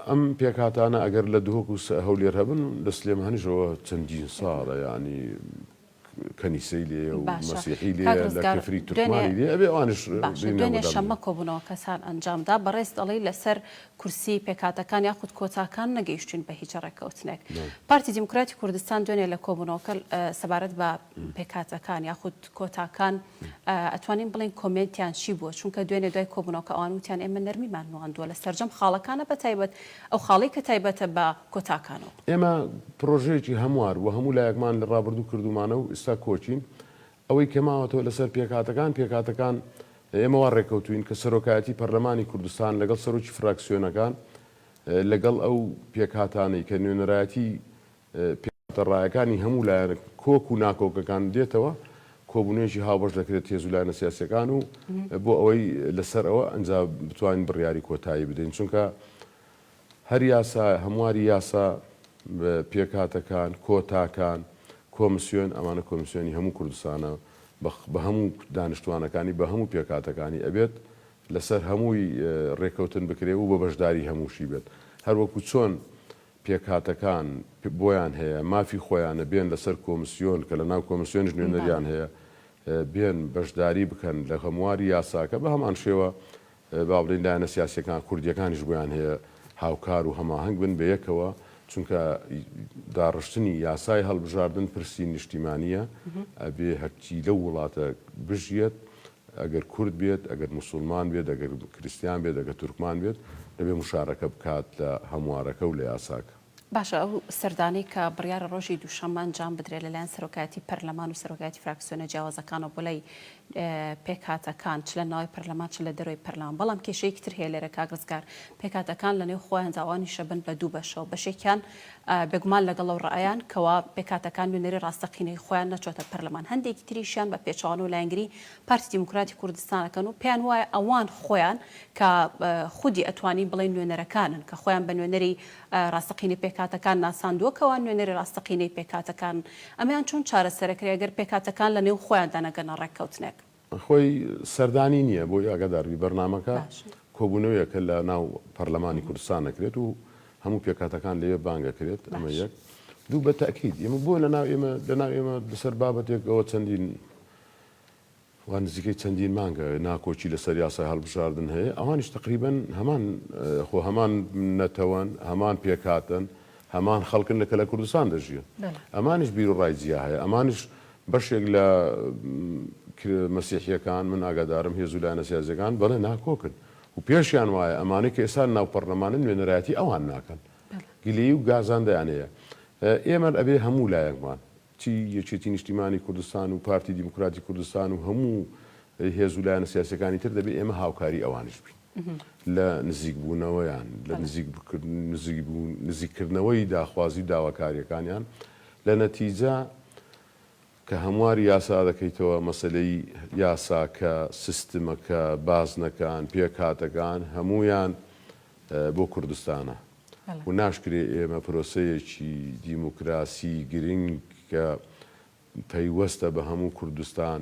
ئەم پێکهاتانە ئەگەر لە دهۆک و هەولێر هەبن لە سلێمانیشەوە چەندین ساڵە یانی کەنیسەی لێیە و باشە مەسیحی کاک لێیە لە ڕزگار کفری دوێنێ تورکمانی لێیە ئەبێ ئەوانیش باشە بێنە دوێنێ وەدەر شەممە کۆبوونەوەکەتان ئەنجامدا بەڕێز دەڵێی لەسەر کورسی پێکهاتەکان یاخود کۆتاکان نەگەیشتوین بە هیچ ڕێککەوتنێک پارتی دیموکراتی کوردستان دوێنێ لە کۆبوونەوەکە سەبارەت بە پێکهاتەکان یاخود کۆتاکان ئەتوانین بڵێین کۆمێنتیان چی بووە؟ چونکە دوێنێ دوای کۆبوونەوەکە ئەوان وتیان ئێمە نەرمیمان نواندووە لە سەرجەم خاڵەکانە بە تایبەت ئەو خاڵەی کە تایبەتە بە کۆتاکانەوە. ئێمە پرۆژەیەکی هەموار بۆ هەموو لایەکمان لە ڕابردوو کردوومانە و ئیستا کۆکین. ئەوەی کە ماوەتەوە لەسەر پێکهاتەکان، پێکهاتەکان ئێمە وا ڕێککەوتووین کە سەرۆکایەتی پەرلەمانی کوردستان لەگەڵ سەرۆکی فراکسیۆنەکان لەگەڵ ئەو پێکهاتانەی کە نوێنەرایەتی پێکهاتە ڕایەکانی هەموو لایەنە کۆک و ناکۆکەکان دێتەوە، کۆبوونەوەیەکی هاوبەش دەکرێت هێز و لایەنە سیاسییەکان و بۆ ئەوەی لەسەر ئەوە ئەنجا بتوانین بڕیاری کۆتایی بدەین چونکە هەر یاسا هەمواری یاسا پێکهاتەکان کۆتاکان کۆمسیۆن ئەمانە کۆمسیۆنی هەموو کوردستانە بە هەموو دانیشتوانەکانی بە هەموو پێکهاتەکانی ئەبێت لەسەر هەمووی ڕێکەوتن بکرێ و بە بەشداری هەمووشی بێت هەروەکو چۆن پێکهاتەکان بۆیان هەیە مافی خۆیانە بێن لەسەر کۆمسیۆن کە لەناو کۆمسیۆنیش نوێنەریان هەیە بێن بەشداری بکەن لە هەمواری یاساکە بە هەمان شێوە با بڵێین لایەنە سیاسیەکان کوردیەکانیش بۆیان هەیە هاوکار و هەماهەنگ بن بە یەکەوە چونکە داڕشتنی یاسای هەڵبژاردن پرسی نیشتیمانیە ئەبێ هەرچی لەو وڵاتە بژیەت. ئەگەر کورد بێت، ئەگەر موسوڵمان بێت، ئەگەر کریستیان بێت، ئەگەر تورکمان بێت، دەبێ موشارەکە بکات لە هەموارەکە و لە یاساکە. باشە ئەو سەردانەی کە بڕیارە ڕۆژی دووشەممە ئەنجام بدرێت لەلایەن سەرۆکایەتی پەرلەمان و سەرۆکایەتی فراکسیۆنە جیاوازەکانەوە بۆ لای پێکهاتەکان چ لە ناوەوەی پەرلەمان چ لە دەرەوەی پەرلەمان بەڵام کێشەیەکی تر هەیە لێرە کاک ڕزگار پێکهاتەکان لەنێو خۆیاندا ئەوانیشە بن بە دوو بەشەوە بەشێکیان بێگومان لەگەڵ ئەو ڕەئیان کەوا پێکهاتەکان نوێنەری ڕاستەقینەی خۆیان نەچۆتە پەرلەمان هەندێکی تریشیان بە پێچەوانەوە لایەنگری پارتی دیموکراتی کوردستان ئەکەن و پێیان وایە ئەوان خۆیان کە خودی ئەتوانین بڵێین نوێنەرەکانن کە خۆیان بە نوێنەری ڕاستەقینەی پێکهاتەکان ناساندووە کەوا نوێنەری ڕاستەقینەی پێکهاتەکانن ئەمەیان چۆن چارەسەرەکرێ گەر پێکهاتەکان لە نێو خۆیاندا نەگەنە ڕێککەوتنێک؟ خۆی سەردانی نییە بۆی ئاگادار بی بەرنامەکە کۆبوونەوەیەکە لە ناو پەرلەمانی کوردستان ئەکرێت و هەموو پێکهاتەکان لەوێ بانگ ئەکرێت ئەمە یەک دوو بە تەئکید ئێمە بۆ لە ناو ئێمە لە ناو ئێمە لەسەر بابەتێک ئەوە چەندین وا نزیکەی چەندین مانگە ناکۆکی لەسەر یاسای هەڵبژاردن هەیە، ئەوانیش تەقریبەن هەمان خۆ هەمان نەتەوەن، هەمان پێکهاتەن، هەمان خەڵکن لە کە لە کوردستان دەژین. ئەمانیش بیروڕای جیا هەیە، ئەمانیش بەشێک لە مەسیحییەکان، من ئاگادارم هێز و لایەنە سیاسییەکان بەڵێ ناکۆکن و پێشیان وایە ئەمانەی کە ئێستا لەناو پەڕلەمانن نوێنەرایەتی ئەوان ناکەن. گلەیی و گازاندەیان هەیە. ئێمە ئەبێ هەموو لایەکمان چی یەکێتی نیشتیمانی کوردستان و پارتی دیموکراتی کوردستان و هەموو هێز و لایەنە سیاسیەکانی تر دەبێ ئێمە هاوکاری ئەوانیش بین لە نزیکبوونەوەیان لە نزیککردنەوەی داخوازی و داواکاریەکانیان لە نەتیجە کە هەمواری یاسا دەکەیتەوە مەسەلەی یاساکە سیستمەکە بازنەکان پێکهاتەکان هەموویان بۆ کوردستانە و ناشکرێ ئێمە پرۆسەیەکی دیموکراسی گرنگ کە پەیوەستە بە هەموو کوردستان،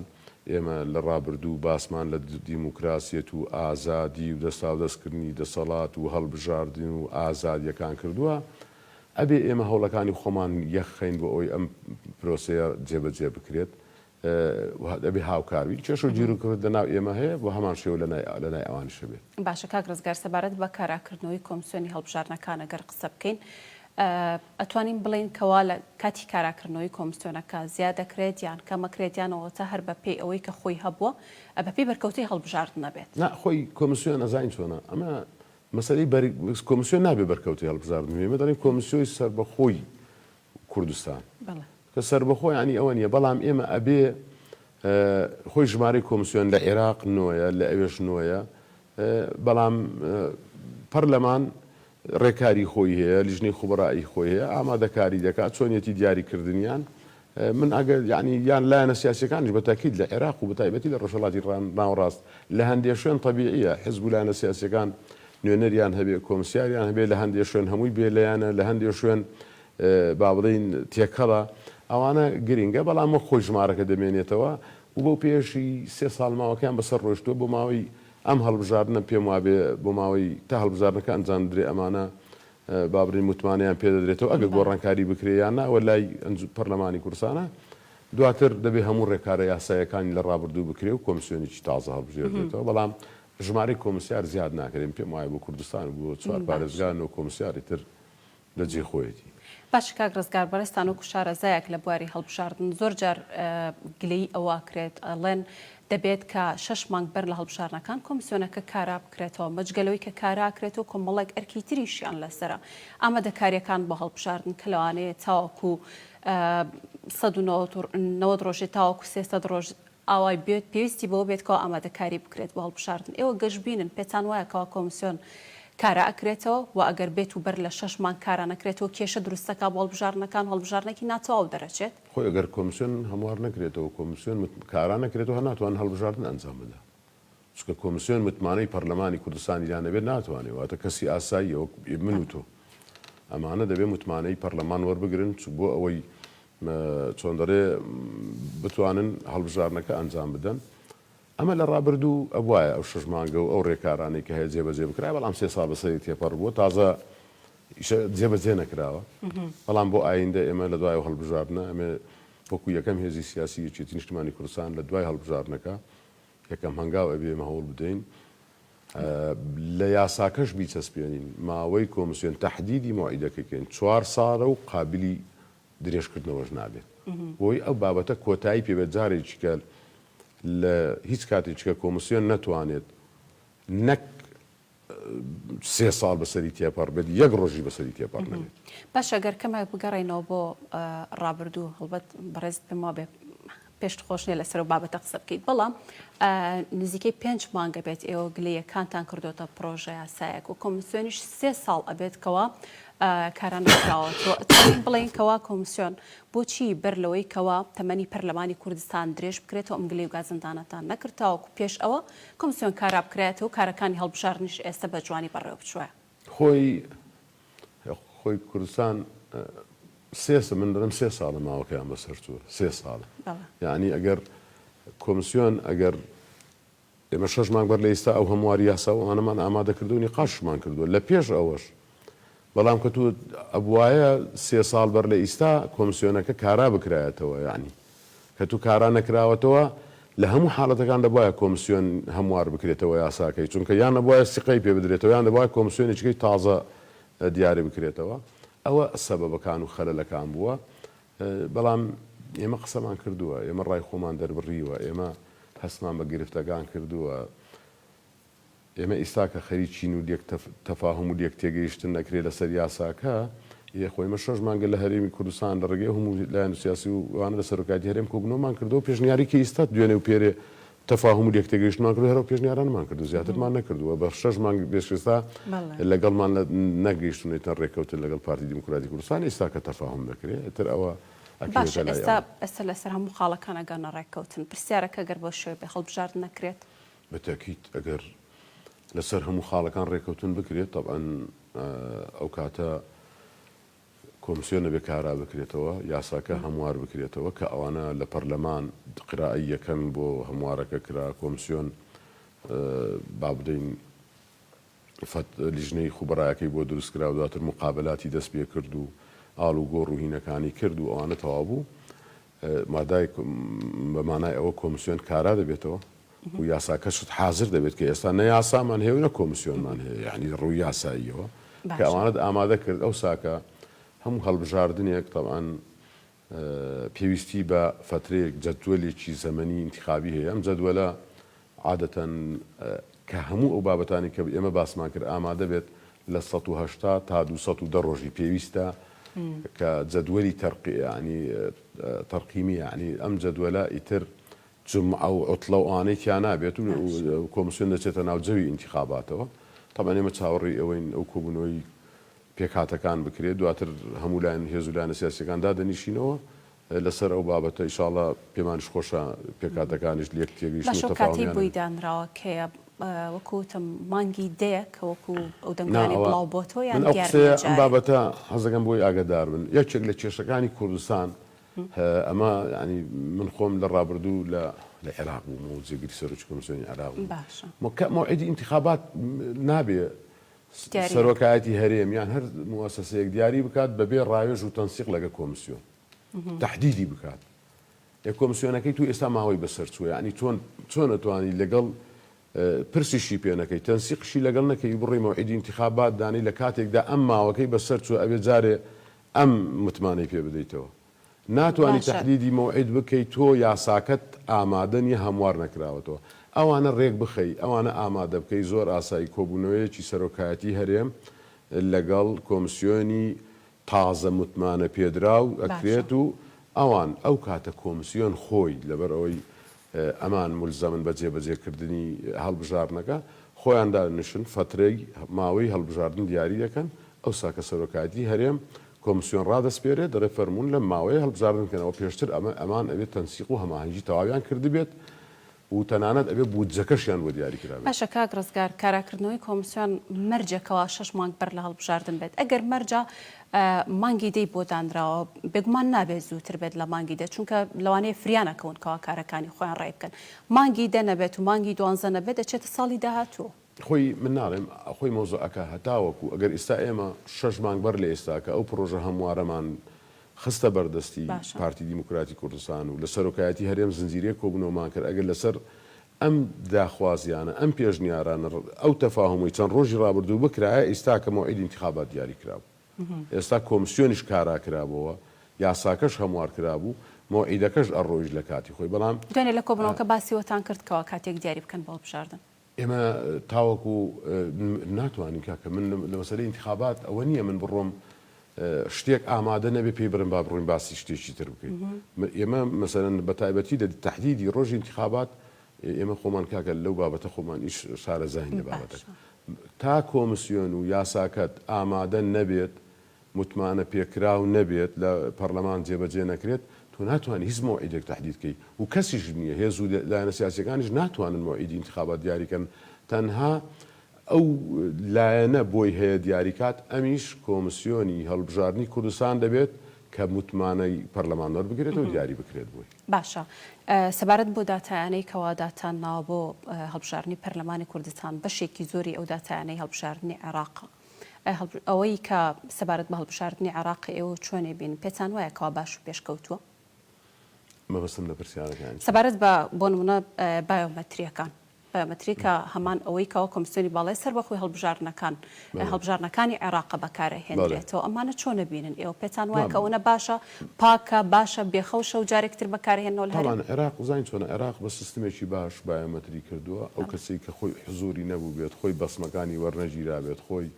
ئێمە لە ڕابردوو باسمان لە دیموکراسیەت و ئازادی و دەستاودەستکردنی دەسەڵات و هەڵبژاردن و ئازادیەکان کردووە، ئەبێ ئێمە هەوڵەکانی خۆمان یەکخەین بۆ ئەوەی ئەم پرۆسەیە جێبەجێ بکرێت. دەبێ هاوکار بین. کێشە و گیروگرفت لە ناو ئێمە هەیە بە هەمان شێوە لە لای ئەوانیش هەبێت. باشە کاک ڕزگار سەبارەت بە کاراکردنەوەی کۆمسیۆنی هەڵبژاردنەکان ئەگەر قسە بکەین ئەتوانین بڵێین کەوا لە کاتی کاراکردنەوەی کۆمسیۆنەکە زیاد دەکرێت یان کەمەکرێت یان ئەوەتا هەر بە پێی ئەوەی کە خۆی هەبووە بە پێی بەرکەوتەی هەڵبژاردن ئەبێت؟ نا خۆی کۆمسیۆن ئەزانین چۆنە ئەمە مەسەلەی بەر کۆمسیۆن نابێ بەرکەوتەی هەڵبژاردن بێ ئێمە دەڵێین کۆمسیۆی سەربەخۆی کوردستان کە سەربەخۆ یانی ئەوە نیە بەڵام ئێمە ئەبێ خۆی ژمارەی کۆمسیۆن لە عێراق نۆیە لە ئەوێش نۆیە بەڵام پەرلەمان ڕێکاری خۆی هەیە لیژنەی خوبەڕایی خۆی هەیە ئامادەکاری دەکات چۆنیەتی دیاریکردنیان من ئەگەر یعنی یان لایەنە سیاسەکانیش بە تاکید لە عێراق و بەتایبەتی لە ڕۆژهەڵاتی ناوەڕاست لە هەندێ شوێن تەبیعیە حزب و لایەنە سیاسەکان نوێنەریان هەبێ کۆمسیاریان هەبێ لە هەندێ شوێن هەمووی بێلایەنە لە هەندێ شوێن با بڵێین تێکەڵە، ئەوانە گرنگە، بەڵام وەک خۆی ژمارەکە دەمێنێتەوە و بەو پێیەشی سێ ساڵ ماوەکەیان بەسەر ڕۆیشتووە، بۆ ماوەی ئەم هەڵبژاردنە پێم وابێ بۆ ماوەی تا هەڵبژاردنەکە ئەنجام بدرێ ئەمانە با بڵێین متمانەیان پێ دەدرێتەوە ئەگەر گۆڕانکاری بکرێ یان نا ئەوە لای پەرلەمانی کوردستانە، دواتر دەبێ هەموو ڕێکارە یاساییەکانی لە ڕابردوو بکرێ و کۆمسیۆنێکی تازە هەڵبژێردرێتەوە، بەڵام ژمارەی کۆمسیار زیاد ناکرێ، من پێم وایە بۆ کوردستان و بۆ چوار پارێزگا نۆ کۆمسیاری تر لە جێی خۆیەتی. باشە کاک ڕزگار بەڕێزتان وەکو شارەزایەک لە بواری هەڵبژاردن زۆر جار گلەیی ئەوە ئەکرێت ئەڵێن دەبێت کە شەش مانگ بەر لە هەڵبژاردنەکان کۆمسیۆنەکە کارا بکرێتەوە مەجگە لەوەی کە کارا ئەکرێتەوە کۆمەڵێک ئەرکی تریشیان لەسەرە ئامادەکاریەکان بۆ هەڵبژاردن کە لەوانەیە تاوەکو 190 ڕۆژێ تاوەکو 300 ڕۆژ ئاوای بێت پێویستی بەوە بێت کەوا ئامادەکاری بکرێت بۆ هەڵبژاردن ئێوە گەشبینن پێتان وایە کەوا کۆمسیۆن کارا ئەکرێتەوە وە ئەگەر بێت و بەر لە شەش مانگ کارا نەکرێتەوە کێشە دروست دەکا بۆ هەڵبژاردنەکان و هەڵبژاردنێکی ناتەواو دەرەچێت؟ خۆی ئەگەر کۆمسیۆن هەموار نەکرێتەوە کۆمسیۆن کارا نەکرێتەوە هەر ناتوانن هەڵبژاردن ئەنجام بدە چونکە کۆمسیۆن متمانەی پەرلەمانی کوردستانی لا نەبێت ناتوانێت واتە کەسی ئاساییە وەک من و تۆ ئەمانە دەبێت متمانەی پەرلەمان وەربگرن بۆ ئەوەی چۆن دەڵێ بتوانن هەڵبژاردنەکە ئەنجام بدەن. ئەمە لە ڕابردوو ئەبوایە ئەو شەش مانگە و ئەو ڕێکارانەی کە هەیە جێبەجێ بکرایە، بەڵام سێ ساڵ بەسەری تێپەڕ بووە تازە ئیشە جێبەجێ نەکراوە. بەڵام بۆ ئایندە ئێمە لە دوای ئەو هەڵبژاردنە ئەمێ وەکو یەکەم هێزی سیاسی یەکێتی نیشتمانی کوردستان لە دوای هەڵبژاردنەکە یەکەم هەنگاو ئەبێ ئێمە هەوڵ بدەین لە یاساکەش بیچەسپێنین ماوەی کۆمسیۆن تەحدیدی مەوعیدەکەی کەین چوار ساڵە و قابلی درێژکردنەوەش نابێت بۆی ئەو بابەتە کۆتایی پێ بێت جارێکی کە لە هیچ کاتێک کە کۆمسیۆن نەتوانێت نەک سێ ساڵ بەسەری تێپەڕ بێت یەک ڕۆژی بەسەری تێپەڕ نەبێت. باشە گەر کەمێک بگەڕێینەوە بۆ ڕابردوو هەڵبەت بەڕێزت پێم وابێ پێشت خۆش نیە لەسەر ئەو بابەتە قسە بکەیت بەڵام نزیکەی پێنج مانگە بێت ئێوە گلەیەکانتان کردۆتە پڕۆژە یاسایەک و کۆمسیۆنیش سێ ساڵ ئەبێت کەوا کاران نەکراوەتەوە ئەتوانین بڵێین کەوا کۆمسیۆن بۆچی بەر لەوەی کەوا تەمەنی پەرلەمانی کوردستان درێژ بکرێتەوە ئەم گلەی و گازندانەتان نەکرد تاوەکو پێش ئەوە کۆمسیۆن کارا بکرایەتەوە و کارەکانی هەڵبژاردنیش ئێستە بە جوانی بەڕێوە بچوایە؟ خۆی خۆی کوردستان سێ من دەڵێم سێ ساڵە ماوەکەیان بەسەر چووە سێ ساڵە یعنی ئەگەر کۆمسیۆن ئەگەر ئێمە شەش مانگ بەر لە ئیستا ئەو هەمواری یاسا و ئەوانەمان ئامادە کردو نیقاشمان کردووە لە پێش ئەوەش بەڵام کە تۆ ئەبوایە سێ ساڵ بەر لە ئیستا کۆمسیۆنەکە کارا بکرایەتەوە یعنی کە تو کارا نەکراوەتەوە لە هەموو حاڵەتەکان دەبوایە کۆمسیۆن هەموار بکرێتەوە یاساکەی چونکە یان دەبوایە سیقەی پێ بدرێتەوە یان دەبوایە کۆمسیۆنێکیکەی تازە دیاری بکرێتەوە ئەوە سەبەبەکان و خەلەلەکان بووە بەڵام ئێمە قسەمان کردووە، ئێمە ڕای خۆمان دەربڕیوە، ئێمە هەستمان بە گرفتەکان کردووە، ئێمە ئیستا کە خەریکین و لێک تەفاهوم و لێک تێگەیشتن ئەکرێ لەسەر یاساکە، ئێ خۆ ئێمە شەش مانگە لە هەرێمی کوردستان لە ڕێگەی هەموو لایەن سیاسی و ئەوانە لە سەرۆکایەتی هەرێم کۆبوونەوەمان کردووە و پێشنیاری کە ئیستا دوێنێ و پێرێ تەفاهوم و لێکتێگەیشتنمان کردو هەر ئەو پێشنیارانەمان کردو زیاترمان نەکردووە بە شەش مانگ پێش ئێستا لەگەڵمان نەگەیشتونەتە ڕێککەوتن لەگەڵ پارتی دیموکراتی کوردستان ئێستا کە تەفاهوم دەکرێت ئیتر ئەوە باشە ئێستا ئێستا لەسەر هەموو خاڵەکان ئەگەنە ڕێککەوتن پرسیارەکە گەر بۆ شوێ بێ هەڵبژاردن نەکرێت؟ بە تەئکید ئەگەر لەسەر هەموو خاڵەکان ڕێککەوتن بکرێت تەبعەن ئەو کاتە کۆمسیۆن ئەبێ کارا بکرێتەوە، یاساکە هەموار بکرێتەوە کە ئەوانە لە پەرلەمان قرائەی یەکەم بۆ هەموارەکە کرا، کۆمسیۆن با بدەین فەت لیژنەی خوبەرایەکەی بۆ دروست کرا و دواتر موقابەلاتی دەست پێ کرد و ئاڵوگۆڕ و هینەکانی کرد و ئەوانە تەواو بوو. مادای بە مانای ئەوە کۆمسیۆن کارا دەبێتەوە و یاساکەشت حازر دەبێت کە ئێستا نە یاسامان هەیە و نە کۆمسیۆنمان هەیە یعنی ڕووی یاساییەوە کە ئەوانت ئامادە کرد ئەو ساکە هەموو هەڵبژاردنێک تەبعەن پێویستی بە فەترەیەک جەدوەلێکی زەمەنی ئینتخابی هەیە ئەم جەدوەلە عادەتەن کە هەموو ئەو بابەتانی کە ئێمە باسمان کرد ئامادە بێت لە 180 تا 210 ڕۆژی پێویستە کە جەدوەلی تەرقی یعنی تەرقیمی یعنی ئەم جەدوەلە ئیتر جومعە و عوتڵە و ئەوانەی تیا نابێت و کۆمسیۆن دەچێتە ناو جەوی ئینتیخاباتەوە. تەبعەن ئێمە چاوەڕێی ئەوەین ئەو کۆبوونەوەی پێکهاتەکان بکرێت، دواتر هەموو لایەن هێز و لایەنە سیاسییەکان دادەنیشینەوە لەسەر ئەو بابەتە، ئیشاڵا پێمانیش خۆشە پێکهاتەکانیش لێک تێگەیشتن و باشە ئەو کاتەی تەفاهومیان بۆی هەبێت. دانراوە کەیە؟ وەکو وتم مانگی دەیە کە وەکو ئەو نا دەنگۆیانەی ئەوە بڵاو بۆتەوە یان من ئەو دیار قسەیە نییە ئەم جارێ؟ بابەتە حەز دەکەم بۆی ئاگادار بن یەکێک لە کێشەکانی کوردستان ئەمە یانی من خۆم لە ڕابردوو لە لە عێراق بووم و جێگری سەرۆکی کۆمیسیۆنی عێراق بووم. باشە. مەوعیدی ئینتیخابات نابێ دیاری نەکرد. سەرۆکایەتی هەرێم یان هەر موەسەسەیەک دیاری بکات بەبێ ڕاوێژ و تەنسیق لەگە کۆمیسیۆن تەحدیدی بکات. ئێ کۆمیسیۆنەکەی تو ئێستا ماوەی بەسەر چووە یانی چۆن چۆن ئەتوانی لەگەڵ پرسیشی پێ نەکەی تەنسیقشی لەگەڵ نەکەی و بڕۆی مەوعیدی ئینتیخابات دانێی لە کاتێکدا ئەم ماوەکەی بەسەر چووە ئەبێ جارێ ئەم متمانەی پێ بدەیتەوە ناتوانی باشە. تەحدیدی مەوعید بکەی تۆ یاساکەت ئامادە نیە هەموار نەکراوەتەوە ئەوانە رێک بخەی ئەوانە ئامادە بکەی زۆر ئاسایی کۆبونەوەیەکی سەرۆکایەتی هەرێم لەگەڵ کۆمسیۆنی تازە متمانە پێدراو باشە. ئەکرێت و ئەوان ئەو کاتە کۆمسیۆن خۆی لەبەر ئەوەی ئەمان مولزەمن بە جێبەجێ کردنی هەڵبژاردنەکە، خۆیان دادەنیشن فەترەی ماوەی هەڵبژاردن دیاری دەکەن، ئەوسا کە سەرۆکایەتی هەرێم کۆمسیۆن ڕادەسپێرێت دەڵێ فەرموون لەم ماوەیە هەڵبژاردن بکەن، ئەوە پێشتر ئەمە ئەمان ئەبێ تەنسیق و هەماهەنگی تەواویان کردبێت و تەنانەت ئەبێ بودجەکەشیان بۆ دیاری کرابێت. باشە کاک ڕزگار کاراکردنەوەی کۆمسیۆن مەرجە کەوا شەش مانگ بەر لە هەڵبژاردن بێت ئەگەر مەرجە مانگی دەی بۆ دانراوە بێگومان نابێت زووتر بێت لە مانگی دە چونکە لەوانەیە فریا نەکەون کەوا کارەکانی خۆیان ڕای بکەن مانگی دە نەبێت و مانگی دوانزە نەبێت دەچێتە ساڵی داهاتوو. خۆی من ناڵێم خۆی مەوزوعەکە هەتاوەکو ئەگەر ئیستا ئێمە شەش مانگ بەر لە ئێستا کە ئەو پڕۆژە هەموارەمان خستە بەردەستی باشە. پارتی دیموکراتی کوردستان و لە سەرۆکایەتی هەرێم زنجیرەیەک کۆبوونەوەمان کرد ئەگەر لەسەر ئەم داخوازیانە ئەم پێشنیارانە ئەو تەفاهومەی چەند ڕۆژی ڕابردوو بکرایە ئیستا کە مەوعیدی ئینتیخابات دیاری کرابوو ئێستا کۆمسیۆنیش کارا کرابۆوە یاساکەش هەموار کرابوو. مەوعیدەکەش ئەڕۆیشت لە کاتی خۆی بەڵام. دوێنێ لە کۆبوونەوەکە باسی وەتان کرد کەوا کاتێک دیاری بکەن بۆ هەڵبژاردن. ئێمە تاوەکو ناتوانین کاکە من لە مەسەلەی ئینتخابات ئەوە نییە من بڕۆم شتێک ئامادە نەبێ پێی بڕێم با بڕۆین باسی شتێکی تر بکەین ئێمە مەسەلەن بە تایبەتی لە تەحدیدی ڕۆژی ئینتخابات ئێمە خۆمان کاکە لەو بابەتە خۆمان ئیش شارەزاین لە بابەتەکە تا کۆمسیۆن و یاساکەت ئامادە نەبێت متمانە پێکراو نەبێت لە پەڕلەمان جێبەجێ نەکرێت تۆ ناتوانی هیچ مەوعیدێک تەحدید کەی و کەسیش نیە هێز و لایەنە سیاسیەکانیش ناتوانن مەوعیدی ئینتخابات دیاری کەن تەنها ئەو لایەنە بۆی هەیە دیاری کات ئەمیش کۆمسیۆنی هەڵبژاردنی کوردستان دەبێت کە متمانەی پەرلەمان وەربگرێتەوە دیاری بکرێت بۆی. باشە سەبارەت بۆ داتایانەی کەوا داتان ناوە بۆ هەڵبژاردنی پەرلەمانی کوردستان بەشێکی زۆری ئەو داتایانەی هەڵبژاردنی عێراقە ئەوەی کە سەبارەت بە هەڵبژاردنی عێراق ئێوە چۆن ئەیبینن؟ پێتان وایە کەوا باش و پێشکەوتووە؟ مەبەستم لە پرسیارەکە چییە؟ سەبارەت بە بۆ نموونە بایۆمەترییەکان، بایۆمەتری کە هەمان ئەوەی کەوا کۆمسیۆنی باڵای سەربەخۆی هەڵبژاردنەکان هەڵبژاردنەکانی عێراقە بەکارئەهێندرێتەوە، ئەمانە چۆن ئەبینن ئێوە؟ پێتان وایە کە ئەوەنە باشە، پاکە، باشە، بێخەوشە و جارێکی تر بەکارئەهێننەوە لە هەرێم؟ تەبعەن عێراق زانی چۆنە، عێراق بە سیستمێکی باش بایۆمەتری کردووە، ئەو کەسەی کە خۆی حزووری نەبووبێت، خۆی بەصمەکانی وەرنەگیرابێت، خۆی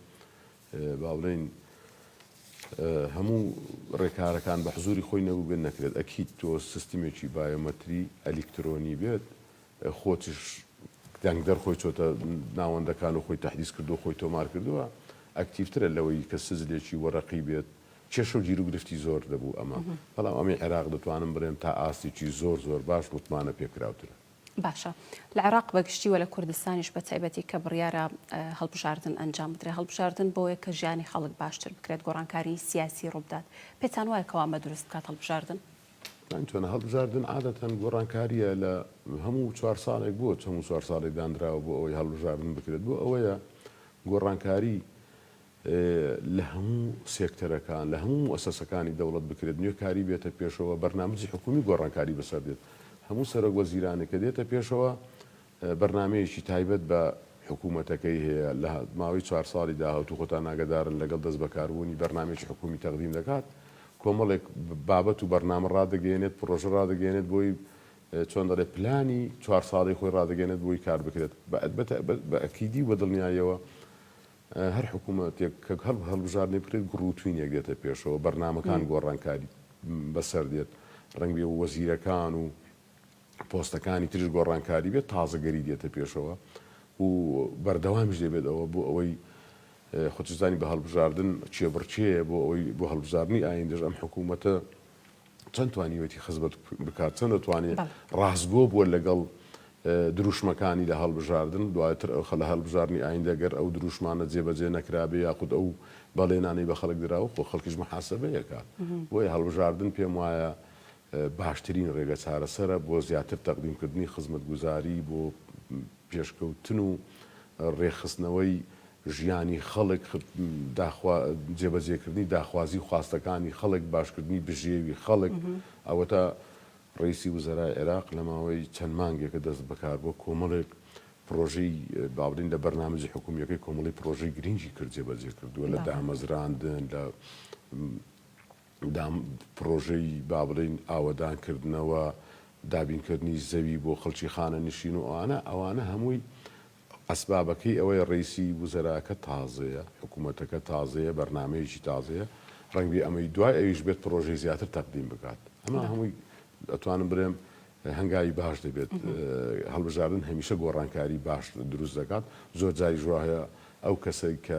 با بڵێین هەموو ڕێکارەکان بە حزووری خۆی نەبووبێت نەکرێت، ئەکید تۆ سیستمێکی بایۆمەتری ئەلیکترۆنی بێت خۆتیش دەنگدەر خۆی چۆتە ناوەندەکان و خۆی تەحدیس کردووە، خۆی تۆمار کردووە، ئەکتیڤترە لەوەی کە سجلێکی وەرەقی بێت، کێشە و گیروگرفتی زۆر دەبوو ئەمە، بەڵام ئەمەی عێراق دەتوانم بڵێم تا ئاستێکی زۆر زۆر باش متمانە پێکراوترە. باشە لە عێراق بە گشتی و لە کوردستانیش بە تایبەتی کە بڕیارە هەڵبژاردن ئەنجام بدرێت، هەڵبژاردن بۆیە کە ژیانی خەڵک باشتر بکرێت، گۆڕانکاریی سیاسی ڕووبدات، پێتان وایە کەوا ئەمە دروست بکات هەڵبژاردن؟ زانی چۆنە هەڵبژاردن عادەتەن گۆڕانکارییە لە هەموو چوار ساڵێک بۆ هەموو چوار ساڵێک دانراوە بۆ ئەوەی هەڵبژاردن بکرێت بۆ ئەوەیە گۆڕانکاری لە هەموو سێکتەرەکان لە هەموو موئەسەسەکانی دەوڵەت بکرێت نوێکاری بێتە پێشەوە بەرنامجی حکومی گۆڕانکاری بەسەر دێت هەموو سەرۆک وەزیرانێک کە دێتە پێشەوە بەرنامەیەکی تایبەت بە حکوومەتەکەی هەیە، لە ماوەی چوار ساڵی داهاتوو خۆتان ئاگەدارن لەگەڵ دەستبەکاربوونی بەرنامەیەکی حکوومی تەقدیم دەکات، کۆمەڵێک بابەت و بەرنامە ڕادەگەیەنێت، پڕۆژە ڕادەگەیەنێت بۆی چۆن دەڵێ پلانی چوار ساڵەی خۆی ڕادەگەیەنێت بۆی کار بکرێت. بە ئەکیدی و بە دڵنیاییەوە هەر حکوومەتێک کە هەڵبژاردنێک بکرێت گڕوتوینێک دێتە پێشەوە، بەرنامەکان گۆڕانکاری بەسەر دێت، ڕەنگبێ وەزیرەکان و پۆستەکانی تریش گۆڕانکاری بێت تازەگەری دێتە پێشەوە و بەردەوامیش دەبێت ئەوە بۆ ئەوەی خۆتزانی بە هەڵبژاردن کێبڕکێیە بۆ ئەوەی بۆ هەڵبژاردنی ئایندەش ئەم حکوومەتە چەند توانیوێتی خزمەت بکات چەند دەتوانێت ڕاستگۆ بووە لەگەڵ دروشمەکانی لە هەڵبژاردن دواتر ئەو لە هەڵبژاردنی ئایندە گەر ئەو دروشمانە جێبەجێ نەکرابێ یاخود ئەو بەڵێنانەی بە خەڵک دراوە خۆ خەڵکیش محاسبەیەکات بۆیە هەڵبژاردن پێم وایە باشترین ڕێگە چارەسەرە بۆ زیاتر تەقدیمکردنی خزمەتگوزاری بۆ پێشکەوتن و ڕێکخستنەوەی ژیانی خەڵک، جێبەجێکردنی داخوازی و خواستەکانی خەڵک، باشکردنی بژێوی خەڵک، ئەوەتا ڕەئیسی وزەرای عێراق لە ماوەی چەند مانگێکە دەست بەکاربووە کۆمەڵێک پڕۆژەی با بڵێین لە بەرنامەجی حکومییەکەی کۆمەڵی پڕۆژەی گرنگی کرد جێبەجێ کردووە لە دامەزراندن لە دام پڕۆژەی با بڵێین ئاوەدان کردنەوە، دابین کردنی زەوی بۆ خەڵکی خانەنشین و ئەوانە، ئەوانە هەمووی ئەسبابەکەی ئەوەیە ڕەئیسی وزەراکە تازەیە، حکوومەتەکە تازەیە، بەرنامەیەکی تازەیە، ڕەنگبێ ئەمەی دوای ئەویش بێت پڕۆژەی زیاتر تەقدیم بکات. ئەمە هەمووی ئەتوانم بڵێم هەنگاوی باش دەبێت. هەڵبژاردن هەمیشە گۆڕانکاری باش دروست دەکات، زۆر جاریش وا هەیە ئەو کەسەی کە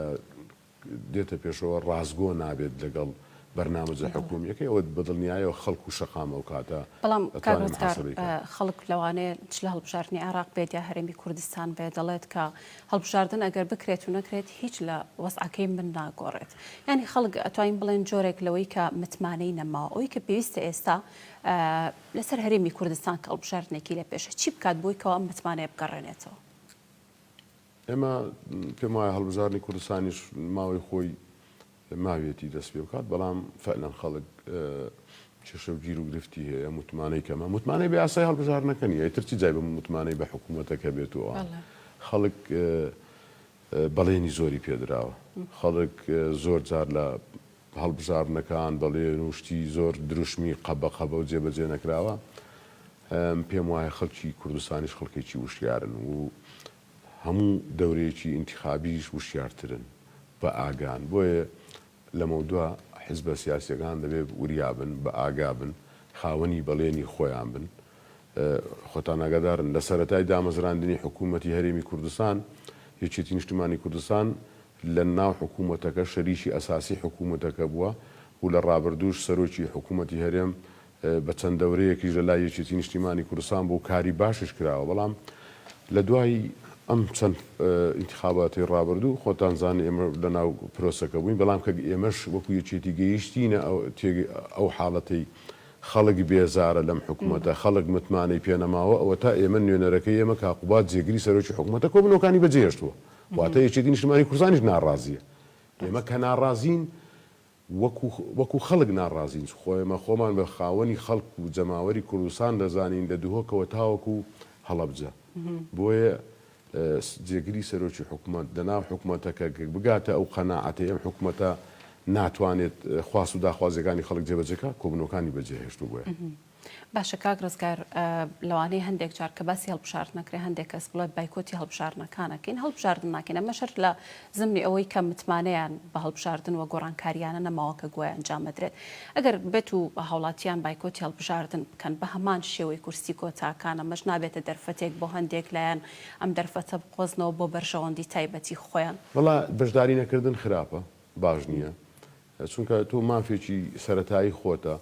دێتە پێشەوە ڕاستگۆ نابێت لەگەڵ بەرنامەجە حکومیەکەی ئەوە بەدڵنیایەوە خەڵک و شەقام ئەو کاتە بەڵام کاک ڕزگار خەڵک لەوانەیە چ لە هەڵبژاردنی عێراق بێت یا هەرێمی کوردستان بێت دەڵێت کە هەڵبژاردن ئەگەر بکرێت و نەکرێت هیچ لە وەزعەکەی من ناگۆڕێت یانی خەڵک ئەتوانین بڵێن جۆرێک لەوەی کە متمانەی نەماوە ئەوەی کە پێویستە ئێستا لەسەر هەرێمی کوردستان کە هەڵبژاردنێکی لە پێشە چی بکات بۆی کەوا ئەم متمانەیە بگەڕێنێتەوە؟ ئێمە پێم وایە هەڵبژاردنی کوردستانیش ماوەی خۆی ماویەتی دەست پێ بکات، بەڵام فعلەن خەڵک کێشە و گیر و گرفتی هەیە، متمانەی کەمە، متمانەی بە یاسای هەڵبژاردنەکە نییە، ئیتر چی جای بە متمانەی بە حکوومەتەکە بێت و ئەوان. خەڵک بەڵێنی زۆری پێدراوە، خەڵک زۆر جار لە. هەڵبژاردنەکان بەڵێن و شتی زۆر دروشمی قەبە قەبە و جێبەجێ نەکراوە، پێم وایە خەڵکی کوردستانیش خەڵکێکی وشیارن و هەموو دەورەیەکی ئینتیخابیش وشیارترن، بە ئاگان، بۆیە لەمەودوا حیزبە سیاسیەکان دەبێ وریا بن، بە ئاگا بن، خاوەنی بەڵێنی خۆیان بن. خۆتان ئاگادارن لە سەرەتای دامەزراندنی حکوومەتی هەرێمی کوردستان، یەکێتی نیشتمانی کوردستان لە ناو حکوومەتەکە شەریکی ئەساسی حکوومەتەکە بووە و لە ڕابردووش سەرۆکی حکوومەتی هەرێم بە چەند دەورەیەکیش لە لای یەکێتی نیشتیمانی کوردستان بوو کاری باشیش کراوە بەڵام لە دوای ئەم چەند ئینتخاباتی ڕابردوو خۆتان زانن ئێمە لە ناو پرۆسەکە بووین بەڵام کە ئێمەش وەکو یەکێتی گەیشتینە ئەو حاڵەتەی خەڵک بێزارە لەم حکومەتە خەڵک متمانەی پێنەماوە ئەوەتا ئێمە نوێنەرەکەی ئێمە کاک قوباد جێگری سەرۆکی حکومەتە کۆبوونەوەکانی بەجێهێشتووە واتە یەکێتی نیشتیمانی کوردستانیش ناڕازیە ئێمە کە ناڕازین وەکو وەکو خەڵک ناڕازین خۆ ئێمە خۆمان بە خاوەنی خەڵک و جەماوەری کوردستان دەزانین لە دهۆکەوە تاوەکو هەڵەبجە بۆیە جێگری سەرۆکی حکومەت لەناو حکومەتەکە بگاتە ئەو قەناعەتەی ئەم حکومەتە ناتوانێت خواست و داخوازیەکانی خەڵک جێبەجێ کا کۆبوونەوەکانی بەجێهێشتوو بۆیە. باشە کاک ڕزگار لەوانەیە هەندێک جار کە باسی هەڵبژاردن ئەکرێ هەندێک کەس بڵێ بایکۆتی هەڵبژاردنەکان ئەکەین هەڵبژاردن ناکەین ئەمەش هەر لە زمنی ئەوەی کە متمانەیان بە هەڵبژاردن و گۆڕانکاریانە نەماوە کە گوایە ئەنجام ئەدرێت ئەگەر بێت و هاوڵاتیان بایکۆتی هەڵبژاردن بکەن بە هەمان شێوەی کورسی کۆتاکان ئەمەش نابێتە دەرفەتێک بۆ هەندێک لایەن ئەم دەرفەتە بقۆزنەوە بۆ بەرژەوەندی تایبەتی خۆیان. وەڵا بەشداری نەکردن خراپە باش نییە چونکە تۆ مافێکی سەرەتایی خۆتە،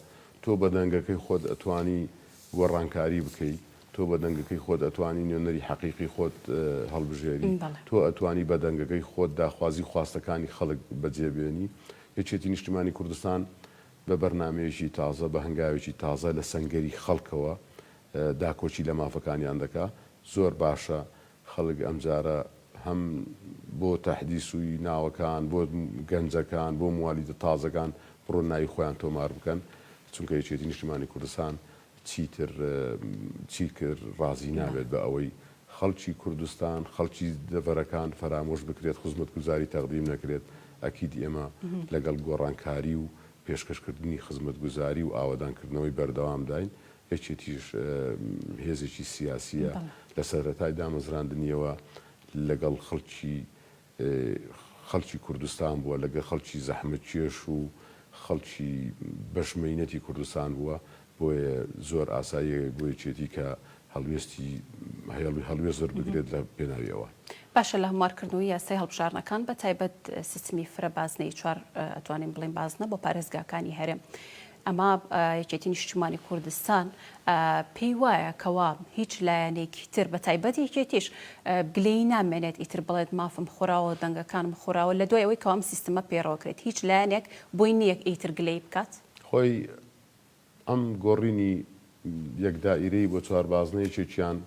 تۆ بە دەنگەکەی خۆت ئەتوانی گۆڕانکاری بکەی، تۆ بە دەنگەکەی خۆت ئەتوانی نوێنەری حەقیقی خۆت هەڵبژێری، تۆ ئەتوانی بە دەنگەکەی خۆت داخوازی و خواستەکانی خەڵک بەجێ بێنی. یەکێتی نیشتمانی کوردستان بە بەرنامەیەکی تازە، بە هەنگاوێکی تازە لە سەنگەری خەڵکەوە داکۆکی لە مافەکانیان دەکا. زۆر باشە خەڵک ئەمجارە هەم بۆ تەحدیسوی ناوەکان، بۆ گەنجەکان، بۆ موالیدە تازەکان بڕۆن ناوی خۆیان تۆمار بکەن، چونکە یەکێتی نیشتیمانی کوردستان چیتر چیتر ڕازی نابێت بە ئەوەی خەڵکی کوردستان، خەڵکی دەڤەرەکان فەرامۆش بکرێت، خزمەتگوزاری تەقدیم نەکرێت، ئەکید ئێمە لەگەڵ گۆڕانکاری و پێشکەشکردنی خزمەتگوزاری و ئاوەدانکردنەوەی بەردەوامداین، یەکێتیش هێزێکی سیاسییە، لە سەرەتای دامەزراندنیەوە لەگەڵ خەڵکی خەڵکی کوردستان بووە، لەگەڵ خەڵکی زەحمەتکێش و خەڵکی بەش مەینەتی کوردستان بووە، بۆیە زۆر ئاساییە بۆ یەکێتی کە هەڵوێستی هەڵوێست وەربگرێت لە پێناوی ئەوان. باشە لە هەموارکردنەوەی یاسای هەڵبژاردنەکان بە تایبەت سیستمی فرە بازنەیی چوار ئەتوانین بڵێین بازنە بۆ پارێزگاکانی هەرێم ئەمە یەکێتی نیشتیمانی کوردستان پێی وایە کەوا هیچ لایەنێکی تر بە تایبەت یەکێتیش گلەیی نامێنێت ئیتر بڵێت مافم خوراوە دەنگەکانم خوراوە لە دوای ئەوەی کەوا ئەم سیستمە پەیڕەوکرێت هیچ لایەنێک بۆی نییە ئیتر گلەیی بکات؟ خۆی ئەم گۆڕینی یەک دائیرەی بۆ چواربازنە یەکێکیان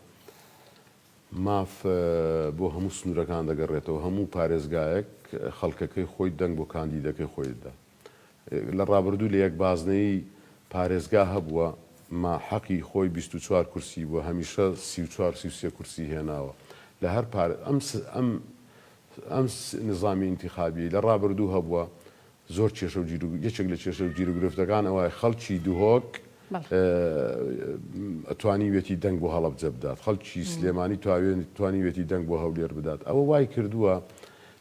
ماف بۆ هەموو سنوورەکان دەگەڕێتەوە، هەموو پارێزگایەک خەڵکەکەی خۆی دەنگ بۆ کاندیدەکەی خۆی دەدا. لە ڕابردوو لە یەک بازنەیی پارێزگا هەبووە ما حەقی خۆی 24 کورسی بووە هەمیشە 34 33 کورسی هێناوە لە هەر پار ئەم ئەم ئەم نظامی ئینتیخابیەی لە ڕابردوو هەبووە زۆر کێشە و گیرو یەکێک لە کێشە و گیروگرفتەکان ئەوە خەڵکی دهۆک توانیویەتی دەنگ بۆ هەڵەبجە بدات خەڵکی سلێمانی توانیویەتی دەنگ بۆ هەولێر بدات ئەوە وای کردووە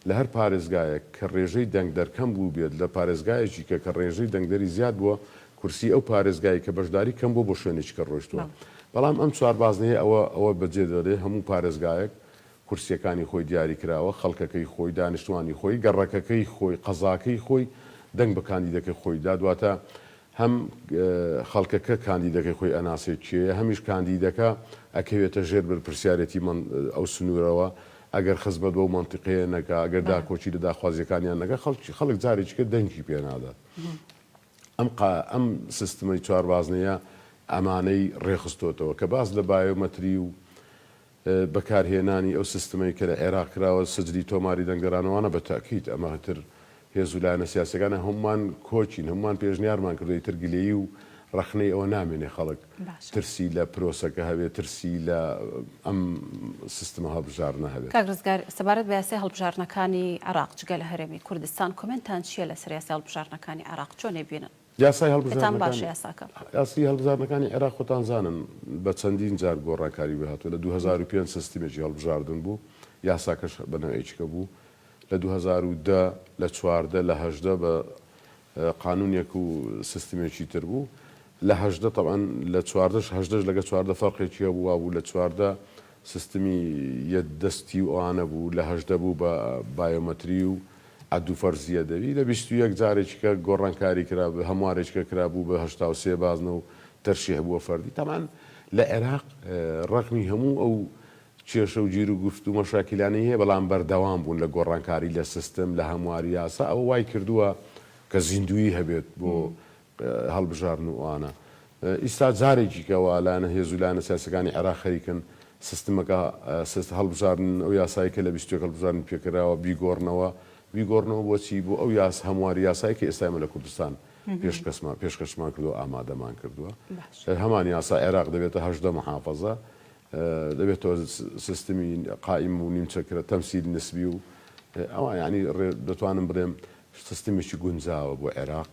لە هەر پارێزگایەک کە ڕێژەی دەنگدەر کەم بووبێت لە پارێزگایەکی کە کە ڕێژەی دەنگدەری زیاد بووە کورسی ئەو پارێزگای کە بەشداری کەم بووە بۆ شوێنێکی کە ڕۆیشتووە بەڵام ئەم چوار بازنەیە ئەوە ئەوە بەجێ دەڵێ هەموو پارێزگایەک کورسیەکانی خۆی دیاری کراوە خەڵکەکەی خۆی دانیشتوانی خۆی گەڕەکەکەی خۆی قەزاکەی خۆی دەنگ بە کاندیدەکەی خۆی دات واتە هەم خەڵکەکە کاندیدەکەی خۆی ئەناسێت کێیە، هەمیش کاندیدەکە ئەکەوێتە ژێر بەرپرسیارێتی ئەو سنوورەوە، ئەگەر خزمەت بەو مەنتیقەیە نەکا، ئەگەر داکۆکی لە داخوازییەکانیان نەکا، خەڵکی خەڵک جارێکی کە دەنگی پێ نادات. ئەم قا ئەم سیستمەی چواربازنەیە ئەمانەی ڕێکخستۆتەوە کە باس لە بایۆمەتری و بەکارهێنانی ئەو سیستمەی کە لە عێراق کراوە، سجلی تۆماری دەنگدەرانەوانە، بە تەئکید ئەمە تر هێز و لایەنە سیاسیەکانە هەموومان کۆکین، هەموومان پێشنیارمان کردووە، ئیتر گلەیی و ڕەخنەی ئەوە نامێنێ خەڵک ترسی لە پرۆسەکە هەبێ، ترسی لە ئەم سیستمە هەڵبژاردنە هەبێت. کاک ڕزگار، سەبارەت بە یاسای هەڵبژاردنەکانی عێراق جگە لە هەرێمی کوردستان کۆمێنتتان چییە لەسەر یاسای هەڵبژاردنەکانی عێراق چۆن ئەیبینن؟ یاسای پێتان باشە یاساکە؟ یاسای هەڵبژاردنەکانی عێراق خۆتان زانن بە چەندین جار گۆڕانکاری بۆ هاتووە، لە 2005 سیستمێکی هەڵبژاردن بوو، یاساکەش بە نەوعێکیکە بوو، لە 2010، لە 14، لە 18 بە قانونێک و سیستمێکی تر بوو، لە 18 تەبعەن لە چواردەش هەژدەش لەگە 14 فەرقێکی هەبوو وابوو لە 14 سیستمی یەک دەستی و ئەوانە بوو، لە 18 بوو بە بایۆمەتری و عەد و فەرزیە دەبی لە 21 جارێکیکە گۆڕانکاری کرا هەموارێکیکە کرا بوو بە 83 بازنە و تەرشیح بووە فەردی تەبعەن لە عێراق ڕەغمی هەموو ئەو کێشە و گیروگرفت و مەشاکیلانەی هەیە بەڵام بەردەوام بوون لە گۆڕانکاری لە سیستم لە هەمواری یاسا ئەوە وای کردووە کە زیندوویی هەبێت بۆ هەڵبژاردن و ئەوانە. ئیستا جارێکی کە وا لایەنە هێز و لایەنە سیاسیەکانی عێراق خەریکن سیستمەکە سست هەڵبژاردن ئەو یاسای کە لە 21 هەڵبژاردن پێکراوە بیگۆڕنەوە بیگۆڕنەوە بۆچی بۆ ئەو یاس هەمواری یاسای کە ئێستا ئێمە لە کوردستان پێشکەشمان پێشکەشمان کردووە ئامادەمان کردووە هەمان یاسا عێراق دەبێتە 18 محافظە دەبێتەوە سیستمی قائیم و نیمچە کرا تەمسیل نسبی و ئەوە یعنی دەتوانم بڵێم سیستمێکی گونجاوە بۆ عێراق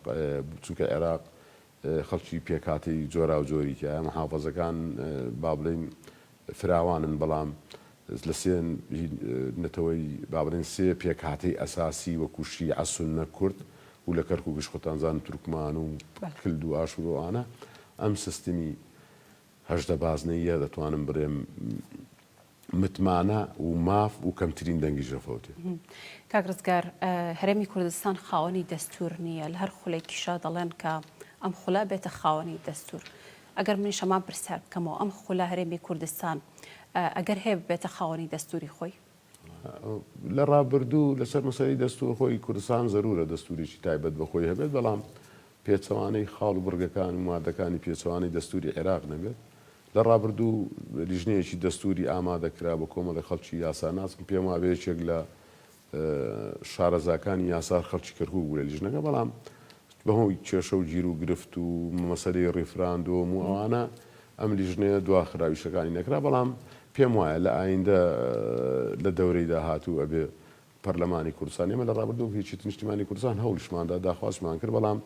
چونکە عێراق خەڵکی پێکهاتەی جۆراوجۆری تیایە، محافەزەکان با بڵێین فراوانن بەڵام لە سێ نەتەوەی با بڵێین سێ پێکهاتەی ئەساسی وەکو شیعە، سوننە، کورد و لە کەرکووکیش خۆتان زانن تورکمان و کلد و ئاشوور و ئەوانە ئەم سیستمی 18 بازنەییە دەتوانم بڵێم متمانە و ماف و کەمترین دەنگیش دەفەوتێ. کاک ڕزگار، هەرێمی کوردستان خاوەنی دەستوور نییە، لە هەر خولێکیشا دەڵێن کە ئەم خولە بێتە خاوەنی دەستوور. ئەگەر منیش هەمان پرسیار بکەمەوە، ئەم خولە هەرێمی کوردستان ئەگەر هەیە ببێتە خاوەنی دەستووری خۆی؟ لە ڕابردوو لەسەر مەسەلەی دەستوور خۆی کوردستان زەروورە دەستوورێکی تایبەت بە خۆی هەبێت، بەڵام پێچەوانەی خاڵ و بڕگەکان و مادەکانی پێچەوانەی دەستووری عێراق نەبێت. لە ڕابردوو لیژنەیەکی دەستووری ئامادە کرا بە کۆمەڵێک خەڵکی یاساناس، من پێم وابێ یەکێک لە شارەزاکانی یاسا خەڵکی کەرکووک بوو لە لیژنەکە، بەڵام بەهۆی کێشە و گیروگرفت و مەسەلەی ڕیفراندۆم و ئەوانە ئەم لیژنەیە دواخرا و ئیشەکانی نەکرا، بەڵام پێم وایە لە ئایندە لە دەورەی داهاتوو ئەبێ پەرلەمانی کوردستان، ئێمە لە ڕابردوو وەک یەکێتی نیشتیمانی کوردستان هەوڵیشمان دا، داخوازیشمان کرد، بەڵام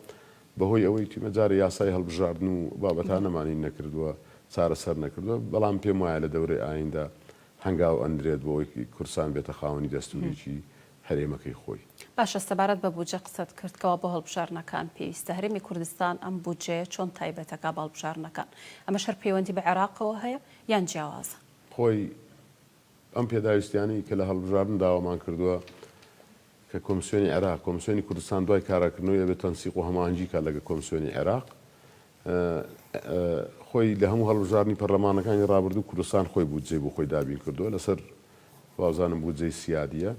بەهۆی ئەوەی تیمە جارێ یاسای هەڵبژاردن و بابەتانەمان هین نەکردووە، چارەسەر نەکردووە، بەڵام پێم وایە لە دەورەی ئایندە هەنگاو ئەنرێت بۆ ئەوەی کوردستان بێتە خاوەنی دەستوورێکی هەرێمەکەی خۆی. باشە سەبارەت بە بودجە قسەت کرد کەوا بۆ هەڵبژاردنەکان پێویستە، هەرێمی کوردستان ئەم بودجەیە چۆن تایبەتەکا بە هەڵبژاردنەکان؟ ئەمەش هەر پەیوەندی بە عێراقەوە هەیە یان جیاوازە؟ خۆی ئەم پێداویستیانەی کە لە هەڵبژاردن داوامان کردووە کە کۆمسیۆنی عێراق، کۆمسیۆنی کوردستان دوای کاراکردنەوەی ئەبێت تەنسیق و هەماهەنگی کات لەگە کۆمسیۆنی عێراق. خۆی لە هەموو هەڵبژاردنی پەرلەمانەکانی ڕابردوو کوردستان خۆی بودجەی بۆ خۆی دابین کردووە لەسەر وابزانم بودجەی سیادیە.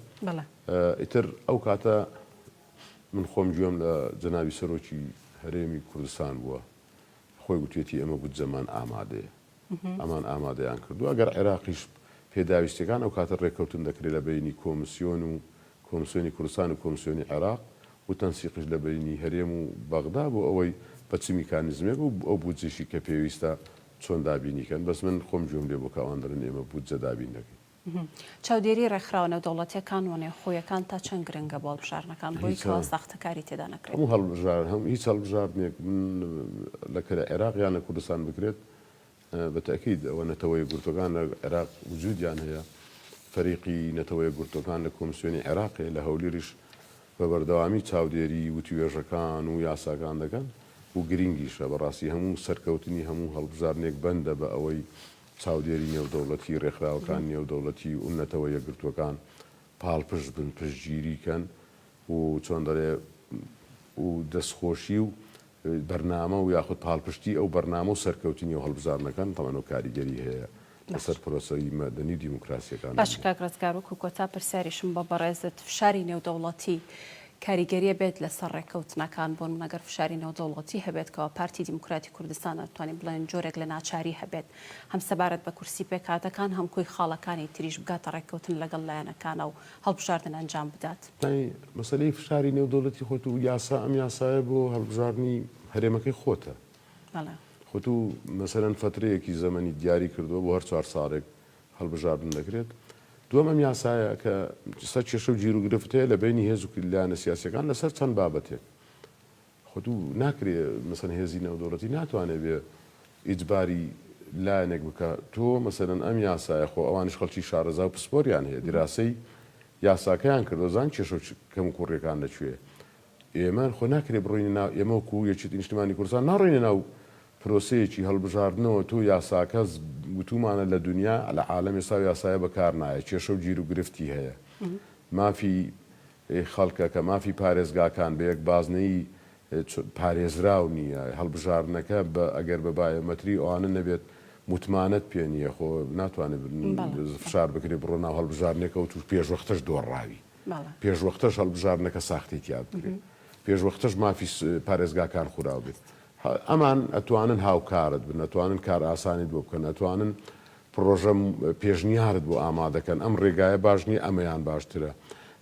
ئیتر ئەو کاتە من خۆم گوێم لە جەنابی سەرۆکی هەرێمی کوردستان بووە خۆی گوتوێتی ئێمە بودجەمان ئامادەیە. ئەمان ئامادەیان کردووە، ئەگەر عێراقیش پێداویستیەکان ئەو کاتە رێککەوتن دەکرێت لە بەینی کۆمسیۆن و کۆمسیۆنی کوردستان و کۆمسیۆنی عێراق و تەنسیقیش لە بەینی هەرێم و بەغدا بۆ ئەوەی بە چ میکانیزمێک و ئەو بودجەشی کە پێویستە چۆن دابینی کەن، بەس من خۆم گوێم لێ بوو کە ئەوان دەڵێن ئێمە بودجە دابین دەکەین. چاودێری رێکخراوە نێودەوڵەتیەکان و نێوخۆیەکان تا چەند گرنگە بۆ هەڵبژاردنەکان بۆی کەوا ساختەکاری تێدا نەکرێت؟ هەموو هەڵبژار هیچ هەڵبژاردنێک لە کە لە عێراق یان لە کوردستان بکرێت بە تەئکید ئەوە نەتەوە یەکگرتووەکان لە عێراق وجودیان هەیە فەریقی نەتەوە یەکگرتووەکان لە کۆمسیۆنی عێراق هەیە لە هەولیریش بە بەردەوامی چاودێری وتوێژەکان و یاساکان دەکەن و گرینگیشە بەڕاستی هەموو سەرکەوتنی هەموو هەڵبژاردنێک بەندە بە ئەوەی چاودێری نێودەوڵەتی، رێکخراوەکانی نێودەوڵەتی و نەتەوە یەکگرتووەکان پاڵپشت بن، پشتگیری کەن و چۆن دەڵێ و دەستخۆشی و بەرنامە و یاخود پاڵپشتی ئەو بەرنامە و سەرکەوتنی ئەو هەڵبژاردنەکەن، تەبعەن ئەو کاریگەری هەیە لەسەر پرۆسەی مەدەنی و دیموکراسیەکان. باشە کاک ڕزگار وەکو کۆتا پرسیاریشم بۆ بەڕێزت فشاری نێودەوڵەتی کاریگەریە بێت لەسەر ڕێککەوتنەکان بۆنمونە گەر فشاری نێودەوڵەتی هەبێت کەوا پارتی دیموکراتی کوردستان ئەتوانین بڵێن جۆرێک لە ناچاری هەبێت هەم سەبارەت بە کورسی پێکهاتەکان هەم کۆی خاڵەکانی تریش بگاتە ڕێککەوتن لەگەڵ لایەنەکانە و هەڵبژاردن ئەنجام بدات. یانی مەسەلەی فشاری نێودەوڵەتی خۆت و یاسا ئەم یاسایە بۆ هەڵبژاردنی هەرێمەکەی خۆتە. خۆ تو مەسەلەن فەترەیەکی زەمەنی دیاری کردووە بۆ هەر چوار ساڵێک هەڵبژاردن دەکرێت. دووەم ئەم یاسایە کە ئێستا کێشە و گیروگرفت هەیە لە بەینی هێز و لایەنە سیاسیەکان لەسەر چەند بابەتێک. خۆ تو ناکرێ مەسەلەن هێزی نێودەوڵەتی ناتوانێ بێ ئیجباری لایەنێک بکا تۆ مەسەلەن ئەم یاسایە خۆ ئەوانیش خەڵکی شارەزا و پسپۆریان هەیە دیراسەی یاساکەیان کردوە زان کێشە و کەموکوڕیەکان لە کوێیە ئێمە خۆ ناکرێ بڕۆینە ناو ئێمە وەکو یەکێتی نیشتمانی کوردستان ناڕۆینە ناو پرۆسەیەکی هەڵبژاردنەوە تۆ یاساکە وتومانە لە دونیا لە عالەم ئێستا ئەو یاسایە بەکار نایە کێشە و گیروگرفتی هەیە مافی خەڵکەکە مافی پارێزگاکان بە یەک بازنەیی پارێزراو نییە، هەڵبژاردنەکە بە ئەگەر بە بایۆمەتری ئەوانە نەبێت متمانەت پێ نییە، خۆ ناتوانێت فشار بکرێت بڕۆ ناو هەڵبژاردنێکەوە توش پێشوەختەش دۆڕاوی، پێشوەختەش هەڵبژاردنەکە ساختەی تیا بکرێت، پێشوەختەش مافی پارێزگاکان خوراو بێت. ئەمان ئەتوانن هاوکارت بن، ئەتوانن کارئاسانیت بۆ بکەن، ئەتوانن پڕۆژە پێشنیارت بۆ ئامادەکەن، ئەم ڕێگایە باش نییە ئەمەیان باشترە،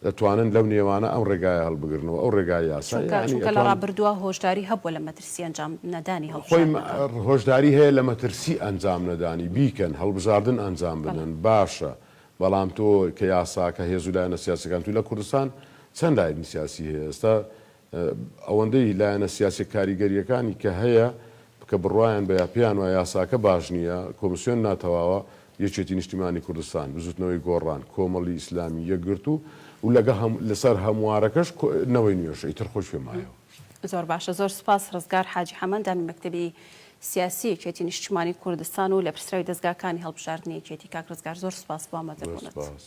دەتوانن لەو نێوانە ئەم ڕێگایە هەڵبگرنەوە، ئەو ڕێگای یاسایە، چونکە یانی چونکە لە ئەتوان. ڕابردووە هۆشداری هەبووە لە مەترسی ئەنجام نەدانی خۆی هەڵبژاردنەکان. هۆشداری هەیە لە مەترسی ئەنجام نەدانی، بیکەن، هەڵبژاردن ئەنجام بەڵێ. بدەن باشە، بەڵام تۆ کە یاساکە هێز و لایەنە سیاسیەکان تو لە کوردستان چەند لایەنی سیاسی هەیە ئێستا ئەوەندەی لایەنە سیاسیە کاریگەریەکانی کە هەیە کە بڕوایان بە پێیان وایە یاساکە باش نیە، کۆمسیۆن ناتەواوە، یەکێتی نیشتیمانی کوردستان، بزوتنەوەی گۆڕان، کۆمەڵی ئیسلامی، یەکگرتوو و لەگە لەسەر هەموارەکەش نەوەی نوێشە ئیتر خۆی کوێ مایەوە. زۆر باشە زۆر سوپاس ڕزگار حاجی حەمە ئەندامی مەکتەبی سیاسی یەکێتی نیشتیمانی کوردستان و لێپرسراوی دەزگاکانی هەڵبژاردنی یەکێتی کاک ڕزگار زۆر سوپاس بۆ زۆر ئامادەبوونت. سوپاس.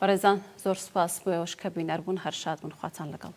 بەڕێزان زۆر سوپاس بۆ ئێوەش کە بینەر بوون هەر شاد بن خواتان لەگەڵ.